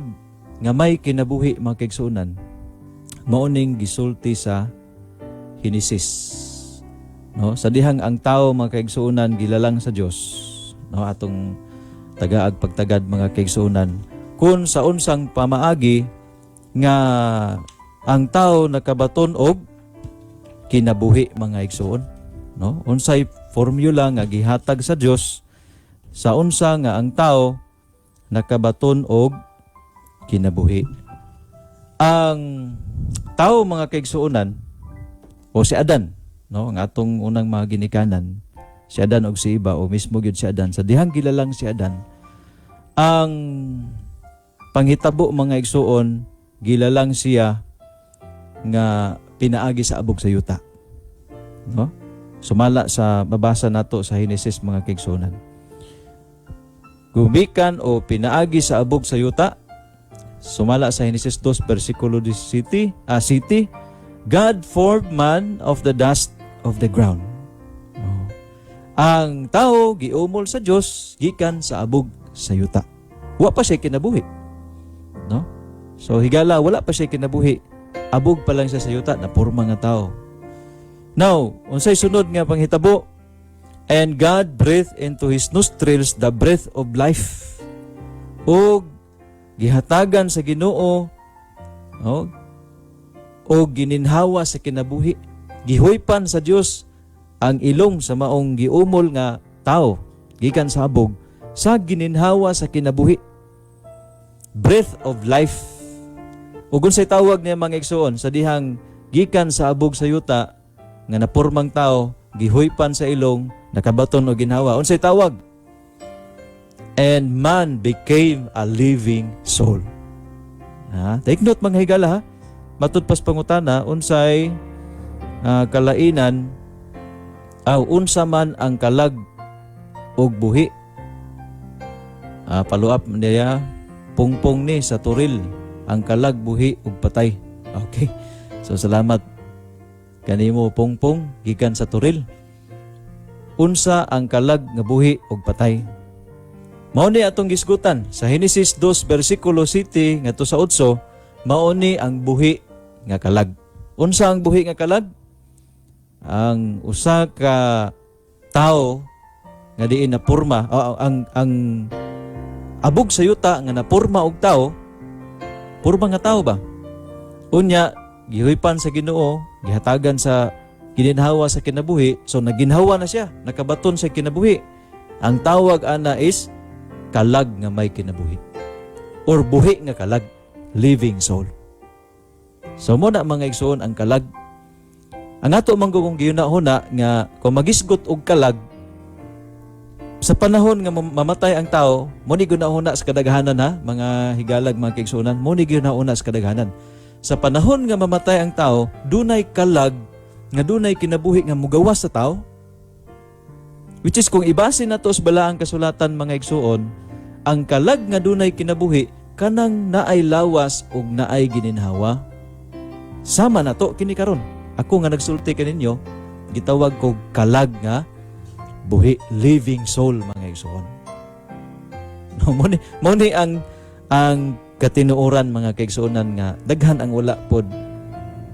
B: nga may kinabuhi, mga kaigsuonan, mao ning gisulti sa Henesis. No, sa dihang ang tao, mga kaigsuonan, gilalang sa Dios, no, atong tagaag pagtagad, mga kaigsuonan, kung sa unsang pamaagi nga ang tao nakabaton og kinabuhi, mga igsuon, no? Unsay formula nga gihatag sa Dios sa unsa nga ang tao nakabaton og kinabuhi? Ang tao, mga kaigsuonan, o si Adan, no, ang atong unang mga ginikanan, si Adan og si Eva, o mismo gyud si Adan, sa dihang gilalang si Adan, ang panghitabo, mga igsuon, gilalang siya nga pinaagi sa abog sa yuta, no? Sumala sa mabasa nato sa Henesis, mga kaigsuonan, gumikan o pinaagi sa abog sa yuta. Sumala sa Henesis 2 versikulo 17, city, "God formed man of the dust of the ground." Oh. Ang tao giumol sa Dios gikan sa abog sa yuta. Wa pa siya kinabuhi. No? So higala, wala pa siya kinabuhi. Abog pa lang siya sa yuta na porma nga tao. Now, unsay sunod nga panghitabo? "And God breathed into his nostrils the breath of life." Og gihatagan sa Ginoo, no, o gininhawa sa kinabuhi. Gihuypan sa Dios ang ilong sa maong giumol nga tao gikan sa abog. Sa gininhawa sa kinabuhi. Breath of life. Ug unsay tawag niya, mga igsoon, sa dihang gikan sa abog sa yuta nga napurmang tao, gihuypan sa ilong, nakabaton og ginhawa? Unsay tawag? And man became a living soul. Ha? Take note, mga higala, ha. Matud pas pangutana unsay kalainan aw unsa man ang kalag og buhi. Follow up niya, Pungpong ni sa Toril, ang kalag buhi ug patay. Okay. So salamat kanimo, Pungpong, gikan sa Toril. Unsa ang kalag nga buhi ug patay? Mao ni atong gisgutan sa Henesis 2 bersikulo 7 ngadto sa 8, mao ni ang buhi nga kalag. Unsa ang buhi nga kalag? Ang usa ka tao nga diin na porma o ang abog sa yuta nga naporma og tao, porma nga tao ba? Unya gihuypan sa Ginoo, gihatagan sa gininhawa sa kinabuhi, so naginhawa na siya, nakabaton sa kinabuhi. Ang tawag ana is kalag nga may kinabuhi or buhi nga kalag, living soul. So mo na, mga igsoon, ang kalag. Ang ato man kung gihuna-huna nga kung magisgot og kalag sa panahon nga mamatay ang tao, mo ni gunahuna sa kadaghanan ha, mga higalag, mga kaigsuonan, mo ni gunahuna sa kadaghanan. Sa panahon nga mamatay ang tao, dunay kalag nga dunay kinabuhi nga mugawas sa tao. Which is kung ibase nato sa balaang kasulatan, mga igsuon, ang kalag nga dunay kinabuhi kanang naay lawas ug naay gininhawa. Sama na to kini karon. Ako nga nagsulti kaninyo, gitawag ko kalag nga buhi, living soul, mga igsoon. No, mo ni ang katinuoran, mga kaigsuonan, nga daghan ang wala pod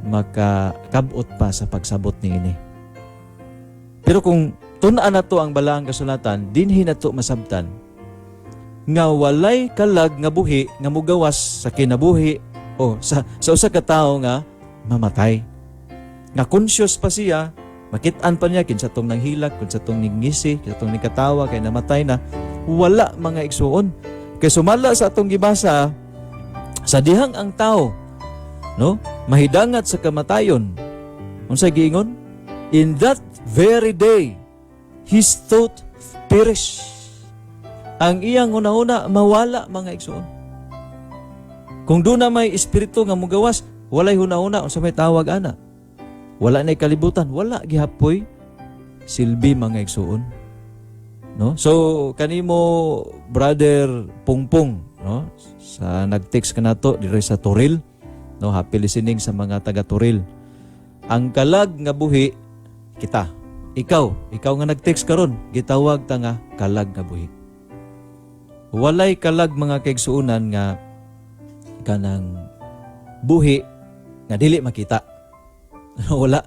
B: makakabot pa sa pagsabot niini. Pero kung tun-an nato ang balaang kasulatan, dinhi nato masabtan nga walay kalag nga buhi nga mugawas sa kinabuhi o sa usa ka tawo nga mamatay. Nga conscious pa siya, makit-an pa niya kinsa tong nanghilak, kinsa tong ningisi, kinsa tong nikatawa kay namatay na. Wala, mga igsuon. Kay sumala sa atong gibasa, sa dihang ang tao, no, mahidangat sa kamatayon. Unsay giingon? In that very day, his thought perish. Ang iyang hunahuna mawala, mga igsuon. Kung duna may espiritu nga mugawas, walay hunahuna, unsa may tawag ana? Wala na kalibutan, wala gihapoy silbi, mga igsuon. No? So kanimo, Brother Pungpong, no? Sa nag-text ka nato diri sa Toril, no? Happy listening sa mga taga Toril. Ang kalag nga buhi kita. Ikaw, ikaw nga nag-text karon, gitawag ta nga kalag nga buhi. Walay kalag, mga kaigsuonan, nga kanang buhi nga dili makita. Wala.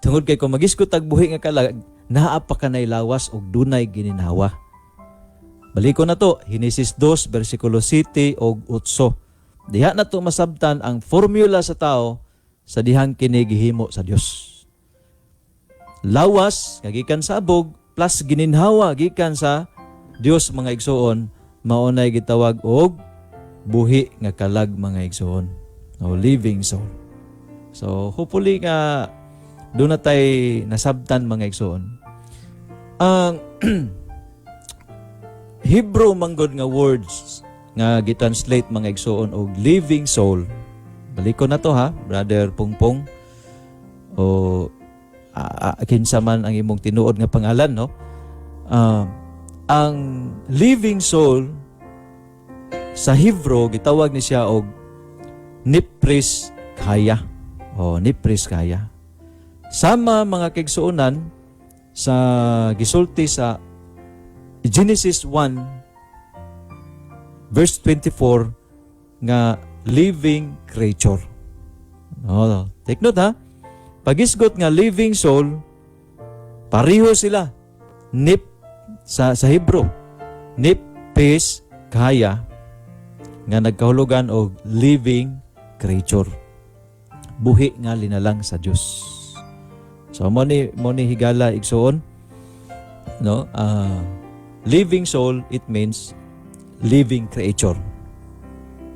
B: Tungod kay kung magisgot tag buhi nga kalag, naa pa kanay lawas og dunay gininhawa. Baliko na to, Henesis 2 bersikulo 7 og 8. Diha na to masabtan ang formula sa tao sa dihang kini gihimo sa Dios. Lawas nga gikan sa abog plus gininhawa gikan sa Dios, mga igsuon, mao nay gitawag og buhi nga kalag, mga igsuon. O living soul. So hopefully nga duna tay nasabtan, mga igsuon. Ang Hebrew manggod nga words nga gitranslate, mga igsuon, og living soul. Baliko na to ha, Brother Pungpong, o kinsa man ang imong tinuod nga pangalan, no? Ang living soul sa Hebrew gitawag ni siya og nefesh chaya. O nefesh chaya. Sama, mga kaigsuonan, sa gisulti sa Genesis 1 verse 24 nga living creature. No, take note ha. Pagisgot nga living soul, pareho sila. Nip sa Hebrew. Nefesh chaya nga nagkahulugan og living creature. Buhi nga linalang sa Dios. So mo ni higala, igsuon, no? Living soul, it means living creature.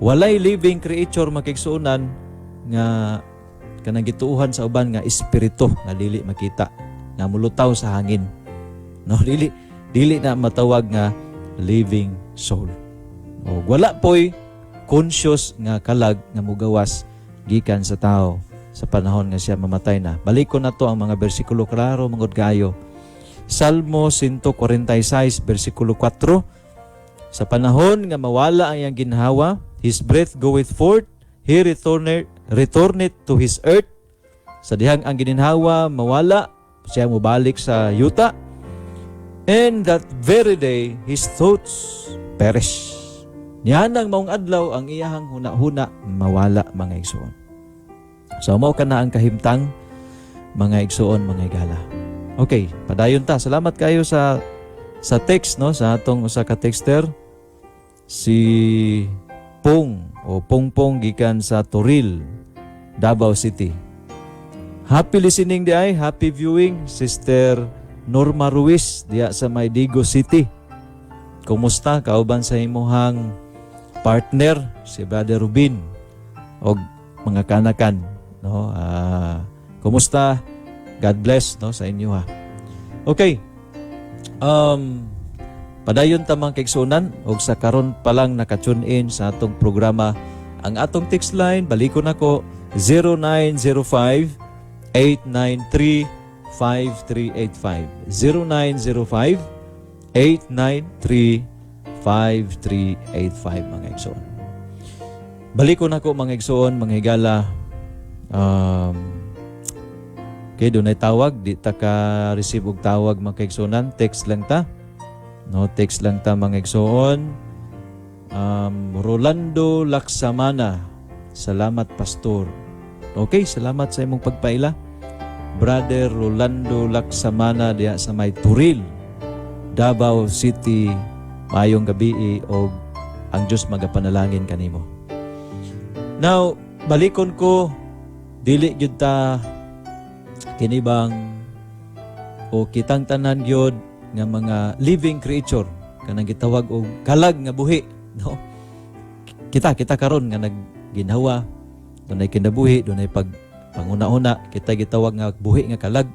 B: Walay living creature, mga kaigsuonan, nga kanang gituuhan sa uban nga espiritu nga dili makita, nga mulutaw sa hangin. No, dili dili na matawag nga living soul. O wala poy conscious nga kalag nga mugawas gikan sa tao sa panahon nga siya mamatay na. Balikon nato ang mga bersikulo, klaro mangod kaayo. Salmo 146 bersikulo 4. Sa panahon nga mawala ang iyang ginhawa, his breath goeth forth, he returneth to his earth. Sa dihang ang gininhawa mawala, siya mobalik sa yuta. And that very day, his thoughts perish. Nianang maong adlaw, ang iyahang huna-huna mawala, mga igsoon. So mao kana ang kahimtang, mga igsoon, mga higala. Okay, padayon ta. Salamat kayo sa text, no, sa atong usa ka texter, si Pong o Pongpong gikan sa Toril, Davao City. Happy listening diay, happy viewing, Sister Norma Ruiz diya sa may Digos City. Kumusta kauban sa imuhang partner, si Brother Rubin, og mga kanakan, no? Ah, kumusta? God bless, no, sa inyo ha. Okay. Padayon ta, mga kaigsuonan, og sa karon pa lang naka-tune in sa atong programa, ang atong text line, balikon nako, 0905 893 5385, 0905 893 5385, mga igsoon. Balikon nako, mga igsoon, mga higala. Okay, dunay tawag, di ta ka receive og tawag, mga kaigsuonan, text lang ta. No, text lang ta, mga igsoon. Rolando Laksamana. Salamat, Pastor. Okay, salamat sa imong pagpaila. Brother Rolando Laksamana diha sa may Toril, Davao City. Maayong gabi og ang Dios magapanalangin kanimo. Now, balikon ko, dili gyud ta kini bang o kitang tanan gyud nga mga living creature, kanang gitawag og kalag nga buhi, no? Kita kita karon nga nagginhawa, dunay kinabuhi, dunay pag panguna-una, kita gitawag nga buhi nga kalag.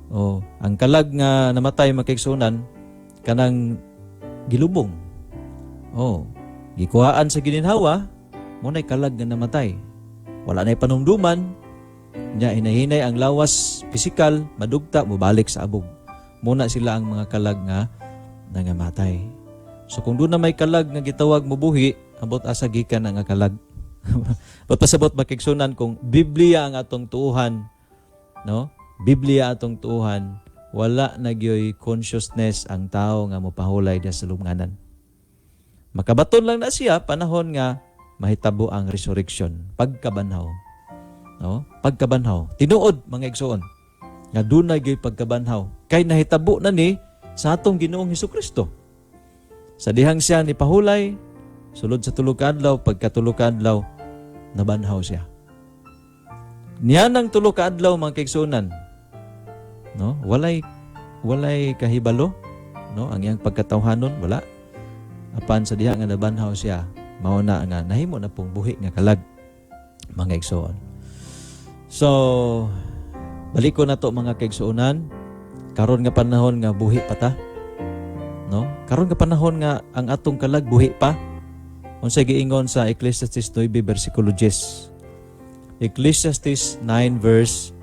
B: O ang kalag nga namatay, mga kaigsuonan, kanang gilubong o gikuhaan sa gininhawa, mao nay kalag nga namatay, wala nay panumduman nya. Hinahinay ang lawas pisikal madugta, mobalik sa abog. Mao na sila ang mga kalag nga nangamatay. So kung duna may kalag nga gitawag mobuhi, ambot asa gikan ang nga kalag? But pasabot, mga kaigsuonan, kung Biblia ang atong tuuhan, no? Biblia atong tuuhan, wala na gyoy consciousness ang tao nga mopahulay diha sa lubnganan. Makabaton lang na siya panahon nga mahitabo ang resurrection, pagkabanhaw. No? Pagkabanhaw. Tinuod, mga igsoon, nga dunay gyud pagkabanhaw. Kay nahitabo na ni sa atong Ginoong Hesukristo. Sa dihang siya ni pahulay, sulod sa 3 ka adlaw, pagka 3 ka adlaw, nabanhaw siya. Niyanang 3 ka adlaw, mga kaigsuonan, no? Walay kahibalo, no? Ang iyang pagkatawhanon wala. Apan sa diha nga nabanhaw siya, mao na nga nahimo na pong buhi nga kalag, mga igsoon. So, balik ko na to, mga kaigsuonan, karon nga panahon nga buhi pa ta. No? Karon nga panahon nga ang atong kalag buhi pa. Unsay giingon sa Ecclesiastes 9 bersikulo 10? Ecclesiastes 9 verse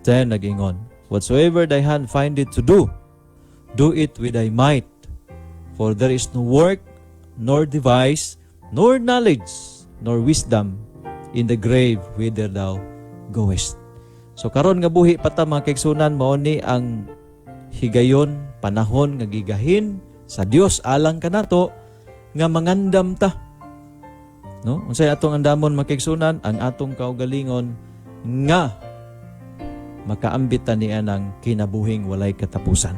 B: 10 nagingon, "Whatsoever thy hand findeth to do, do it with thy might. For there is no work, nor device, nor knowledge, nor wisdom in the grave whither thou goest." So karon nga buhi pa ta, mga kaigsuonan, mao ni ang higayon, panahon nga gigahin sa Dios alang kanato nga mangandam ta. No? Unsay atong andamon, mga kaigsuonan? Ang atong kaugalingon nga makaambit ta niya ng kinabuhing walay katapusan.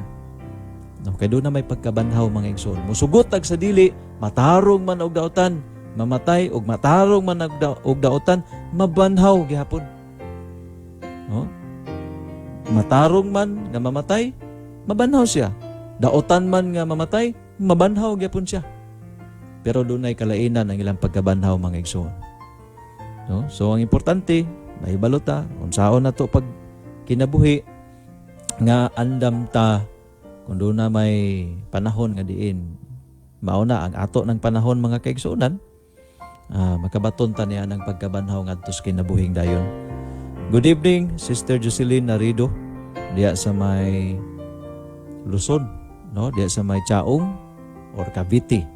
B: No, kay duna may pagkabanhaw, mga igsoon. Musugot ag sa dili, matarong man og daotan, mamatay og matarong man og daotan, mabanhaw gihapon. No? Matarong man nga mamatay, mabanhaw siya. Daotan man nga mamatay, mabanhaw gyapon siya. Pero dunay kalainan ang ilang pagkabanhaw, mga igsoon. No? So ang importante, mahibalo ta unsaon nato pag kinabuhi nga andam ta kung duna may panahon nga diin mao na ang ato ng panahon, mga kaigsuonan, makabaton ta niya ng pagkabanhaw ngadto sa kinabuhing dayon. Good evening, Sister Jocelyn Narido, diya sa may Luzon, no? Diya sa may Chaong or Cavite.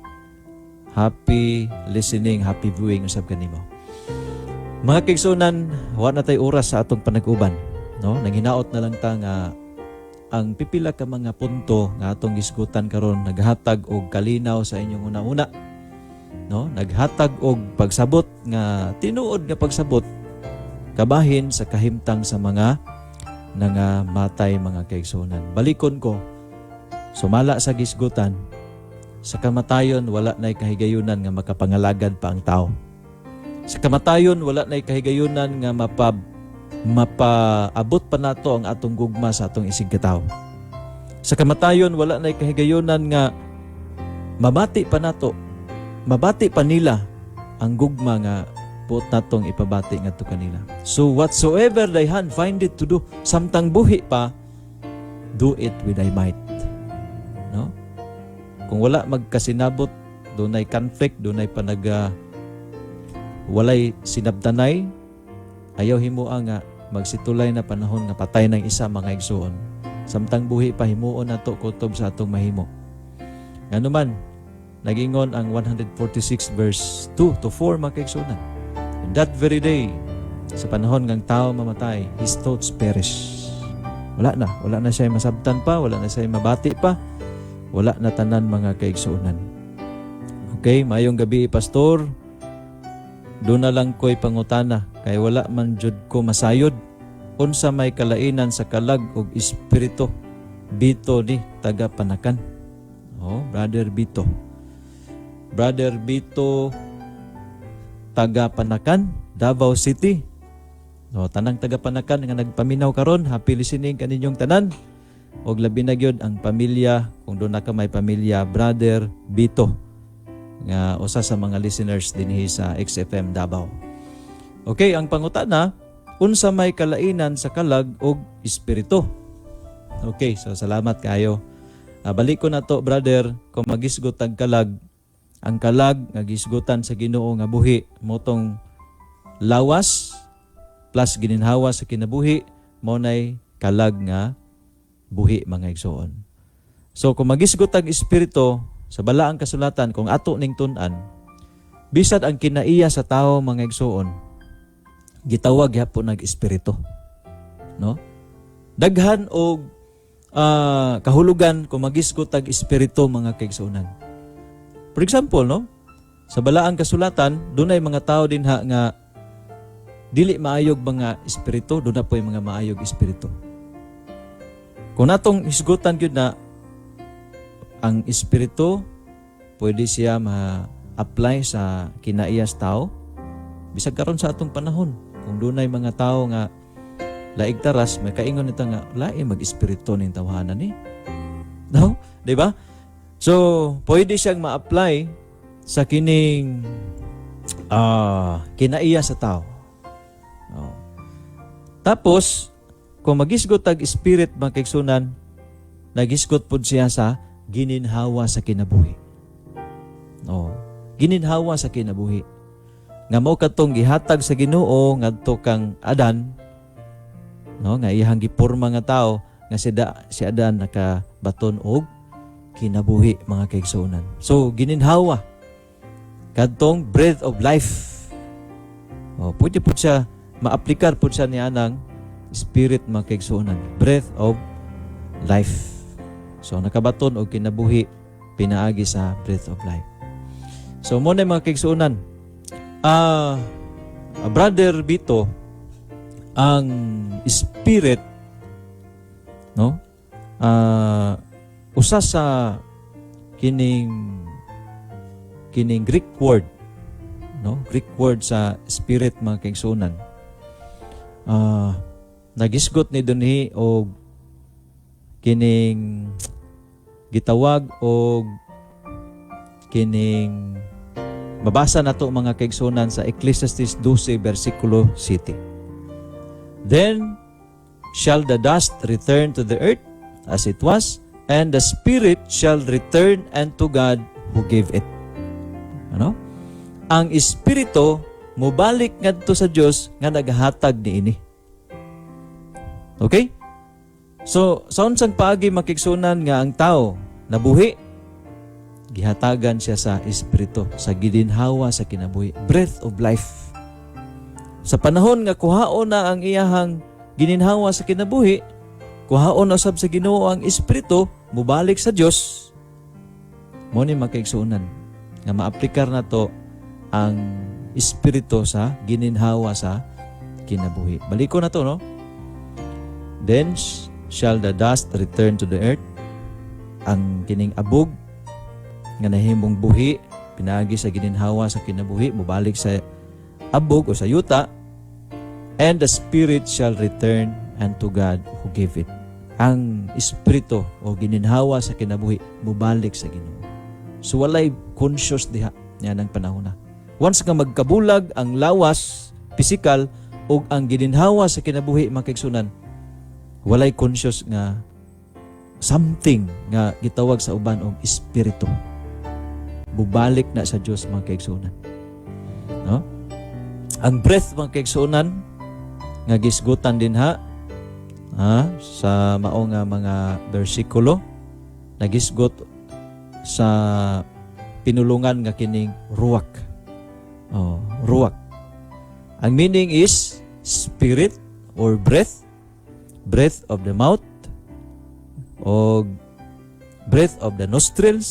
B: Happy listening, happy viewing usab kanimo. Mga kaigsuonan, wa na tay oras sa atong panag-uban, no? Nanghinaot na lang ta nga ang pipila ka mga punto nga atong gisgutan karon naghatag og kalinaw sa inyong una-una. No? Naghatag og pagsabot nga tinuod nga pagsabot kabahin sa kahimtang sa mga nangamatay, mga kaigsuonan. Balikon ko, sumala sa gisgutan, sa kamatayon wala na'y kahigayunan nga makapangalagad pa ang tao. Sa kamatayon wala na'y kahigayunan nga mapaabot pa nato ang atong gugma sa atong isigkatawo. Sa kamatayon wala na'y kahigayunan nga mabati pa nato, mabati pa nila ang gugma nga buot natong ipabati ngadto kanila. So whatsoever thy hand findeth to do, samtang buhi pa, do it with thy might. No? Kung wala magkasinabot, dunay conflict, dunay panaga walay sinabtanay, ayaw himoa nga magsitulay na panahon nga patay ng isa, mga igsuon. Samtang buhi pa, himuon nato kutob sa atong mahimo. Ngano man, nagingon ang 146 verse 2 to 4, mga kaigsuonan. In that very day, sa panahon ngang tao mamatay, his thoughts perish. Wala na. Wala na siya masabtan pa, wala na siya mabati pa, wala na tanan, mga kaigsuonan. Okay, maayong gabi, Pastor. Duna lang ko'y pangutana kay wala man jud ko masayod. Unsa may kalainan sa kalag ug espiritu? Bito ni taga Panakan. Oh, Brother Bito. Brother Bito, taga Panakan, Davao City. No, tanang taga Panakan nga nagpaminaw karon, happy listening kaninyong tanan. Og labi na gyud ang pamilya, kung duna ka may pamilya, Brother Bito, nga usa sa mga listeners dinhi sa XFM Davao. Okay, ang pangutana, unsa may kalainan sa kalag og espiritu? Okay, so salamat kayo. Balik ko na to, brother, kung magisgot ang kalag, ang kalag nga gisgutan sa Ginoo nga buhi mao tong lawas plus gininhawa sa kinabuhi, mao nay kalag nga buhi, mga igsoon. So kung magisgot ang espiritu sa balaang kasulatan, kung ato ning tun-an, bisad ang kinaiya sa tao, mga igsoon, gitawag gyapon nag espiritu. No? Daghan og kahulugan kung magisgot ang espiritu, mga kaigsuonan. For example, no? Sa balaang kasulatan, dunay mga tao dinha nga dili maayog mga espiritu, duna po'y mga maayog espiritu. Kung natong hisgutan gyud na ang espiritu, pwede siya ma-apply sa kinaiyas tao. Bisag karon sa atong panahon, kung dunay mga tao nga laig taras, may kaingon nito nga lain mag-espiritu ning tawhana ni. No? Di ba? So, pwede siyang ma-apply sa kining kinaiya sa tao. Oh. Tapos, kung magisgot tag spirit, mga kaigsuonan, nagisgot pud siya sa gininhawa sa kinabuhi. Oh, gininhawa sa kinabuhi. Nga mao katong gihatag sa Ginoo ngadto kang Adan, no, nga iyang giporma nga tao nga si Adan nakabaton og kinabuhi, mga kaigsuonan. So gininhawa kadtong breath of life. Oh, pwede po siya maaplikar po siya niya ng spirit, mga kaigsuonan. Breath of life. So nakabaton og kinabuhi pinaagi sa breath of life. So mao na, mga kaigsuonan. Brother Bito, ang spirit, no? Usa sa kining Greek word, no? Greek word sa spirit, mga kaigsuonan. Nagisgot ni dunhi og kining Gitawag og kining mabasa nato, mga kaigsunan, sa Ecclesiastes 12 versikulo 7. "Then shall the dust return to the earth as it was, and the spirit shall return unto God who gave it." Ano? Ang espiritu mobalik ngadto sa Dios nga naghatag niini. Okay? So, sa unsang paagi, mga kaigsunan, nga ang tao nabuhi, gihatagan siya sa espiritu, sa gininhawa sa kinabuhi, breath of life. Sa panahon nga kuhaon na ang iyahang gininhawa sa kinabuhi, kuhaon usab sa Ginoo ang espiritu, mubalik sa Dios. Mao ni, mga kaigsuonan, nga maaplikar na to ang espiritu sa gininhawa sa kinabuhi. Baliko na to, no? "Then shall the dust return to the earth." Ang kining abog nga nahimong buhi pinaagi sa gininhawa sa kinabuhi mobalik sa abog o sa yuta, "and the spirit shall return unto God who gave it." Ang espiritu o gininhawa sa kinabuhi mobalik sa Ginoo. So walay conscious diha niya ng panahon na. Once nga magkabulag ang lawas, physical, ug ang gininhawa sa kinabuhi, mga kaigsunan, walay conscious nga something nga gitawag sa uban og espiritu. Bubalik na sa Dios, mga kaigsunan. No? Ang breath, mga kaigsunan, nga gisgutan dinha ha, sa mao nga mga bersikulo, nagisgot sa pinulungan nga kining ruwak. Oh, ruwak. Ang meaning is spirit or breath, breath of the mouth, o breath of the nostrils,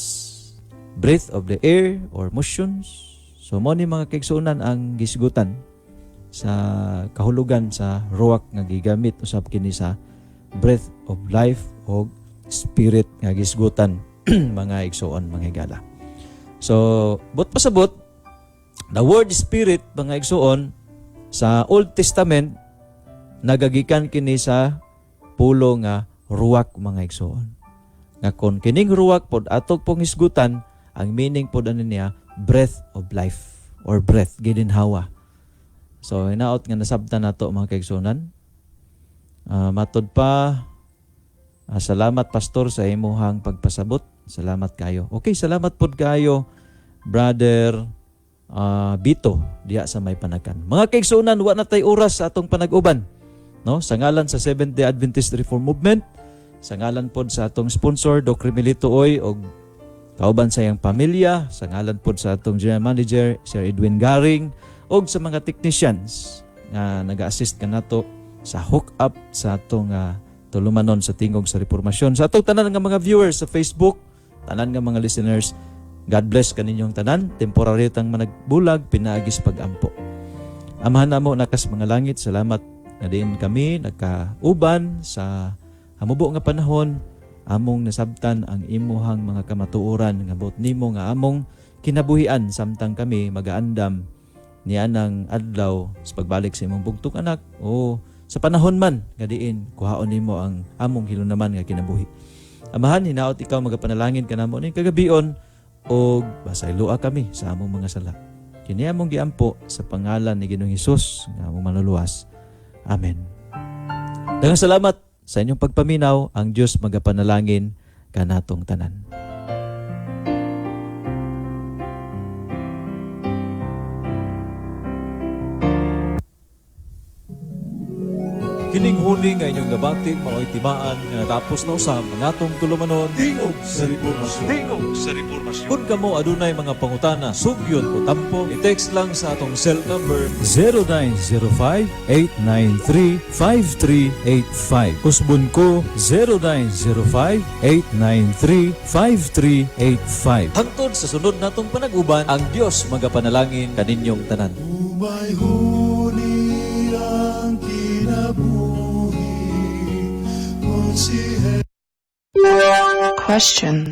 B: breath of the air or motions. So mao ni, mga kaigsuonan, ang gisgutan sa kahulugan sa ruwak nga gigamit usab kini sa breath of life o spirit nga gisgutan, mga igsuon, mga higala. So, buot pasabot, the word spirit, mga igsuon, sa Old Testament nagagikan kini sa pulo nga ruwak, mga igsuon. Nga kon kining ruwak pod atog pong hisgutan, ang meaning pod ani niya breath of life or breath, gininhawa. So hinaot nga nasabtan nato, mga kaigsuonan. Matod pa, salamat pastor sa imuhang pagpasabot. Salamat kayo. Okay, salamat pod kayo, brother Bito, diya sa may Panacan. Mga kaigsuonan, wa na tay oras sa atong panag-uban. No? Sa ngalan sa Seventh-day Adventist Reform Movement, sa ngalan pod sa atong sponsor Doc Remilito Oy og kauban sa iyang pamilya, sa ngalan pod sa atong general manager Sir Edwin Garing og sa mga technicians nga naga-assist kanato sa hook up sa atong tulumanon sa Tingog sa Reformasyon. Sa atong tanan nga mga viewers sa Facebook, tanan nga mga listeners, God bless kaninyong tanan. Temporary tang managbulag pinaagis pag-ampo. Amahan namo nakas mga langit, salamat nga diin kami nagkauban sa hamubo nga panahon, among nasabtan ang imuhang mga kamatuoran nga buot nimo nga among kinabuhian samtang kami magaandam nianang adlaw sa pagbalik sa imong bugtong anak o sa panahon man nga diin kuhaon nimo ang among hilunaman nga kinabuhi. Amahan, hinaot ikaw magapanalangin kanamo ning kagabion og pasayloa kami sa among mga sala. Kini among giampo sa pangalan ni Ginoong Hesus nga among manluluwas. Amen. Daghang salamat sa inyong pagpaminaw. Ang Dios magapanalangin kanatong tanan. Kining huni nga inyong nabati mao'y timaan nga natapos na usab ang atong tulumanon, Tingog sa Reformasyon. Tingog sa Reformasyon. Kung kamo adunay mga pangutana, sugyon o tampo, i-text lang sa atong cell number 0905-893-5385. Usbon ko 0905-893-5385. Hangtod sa sunod natong panag-uban, ang Dios magapanalangin kaninyong tanan.
C: Umay huni ang kinabuhi kung si
D: Question.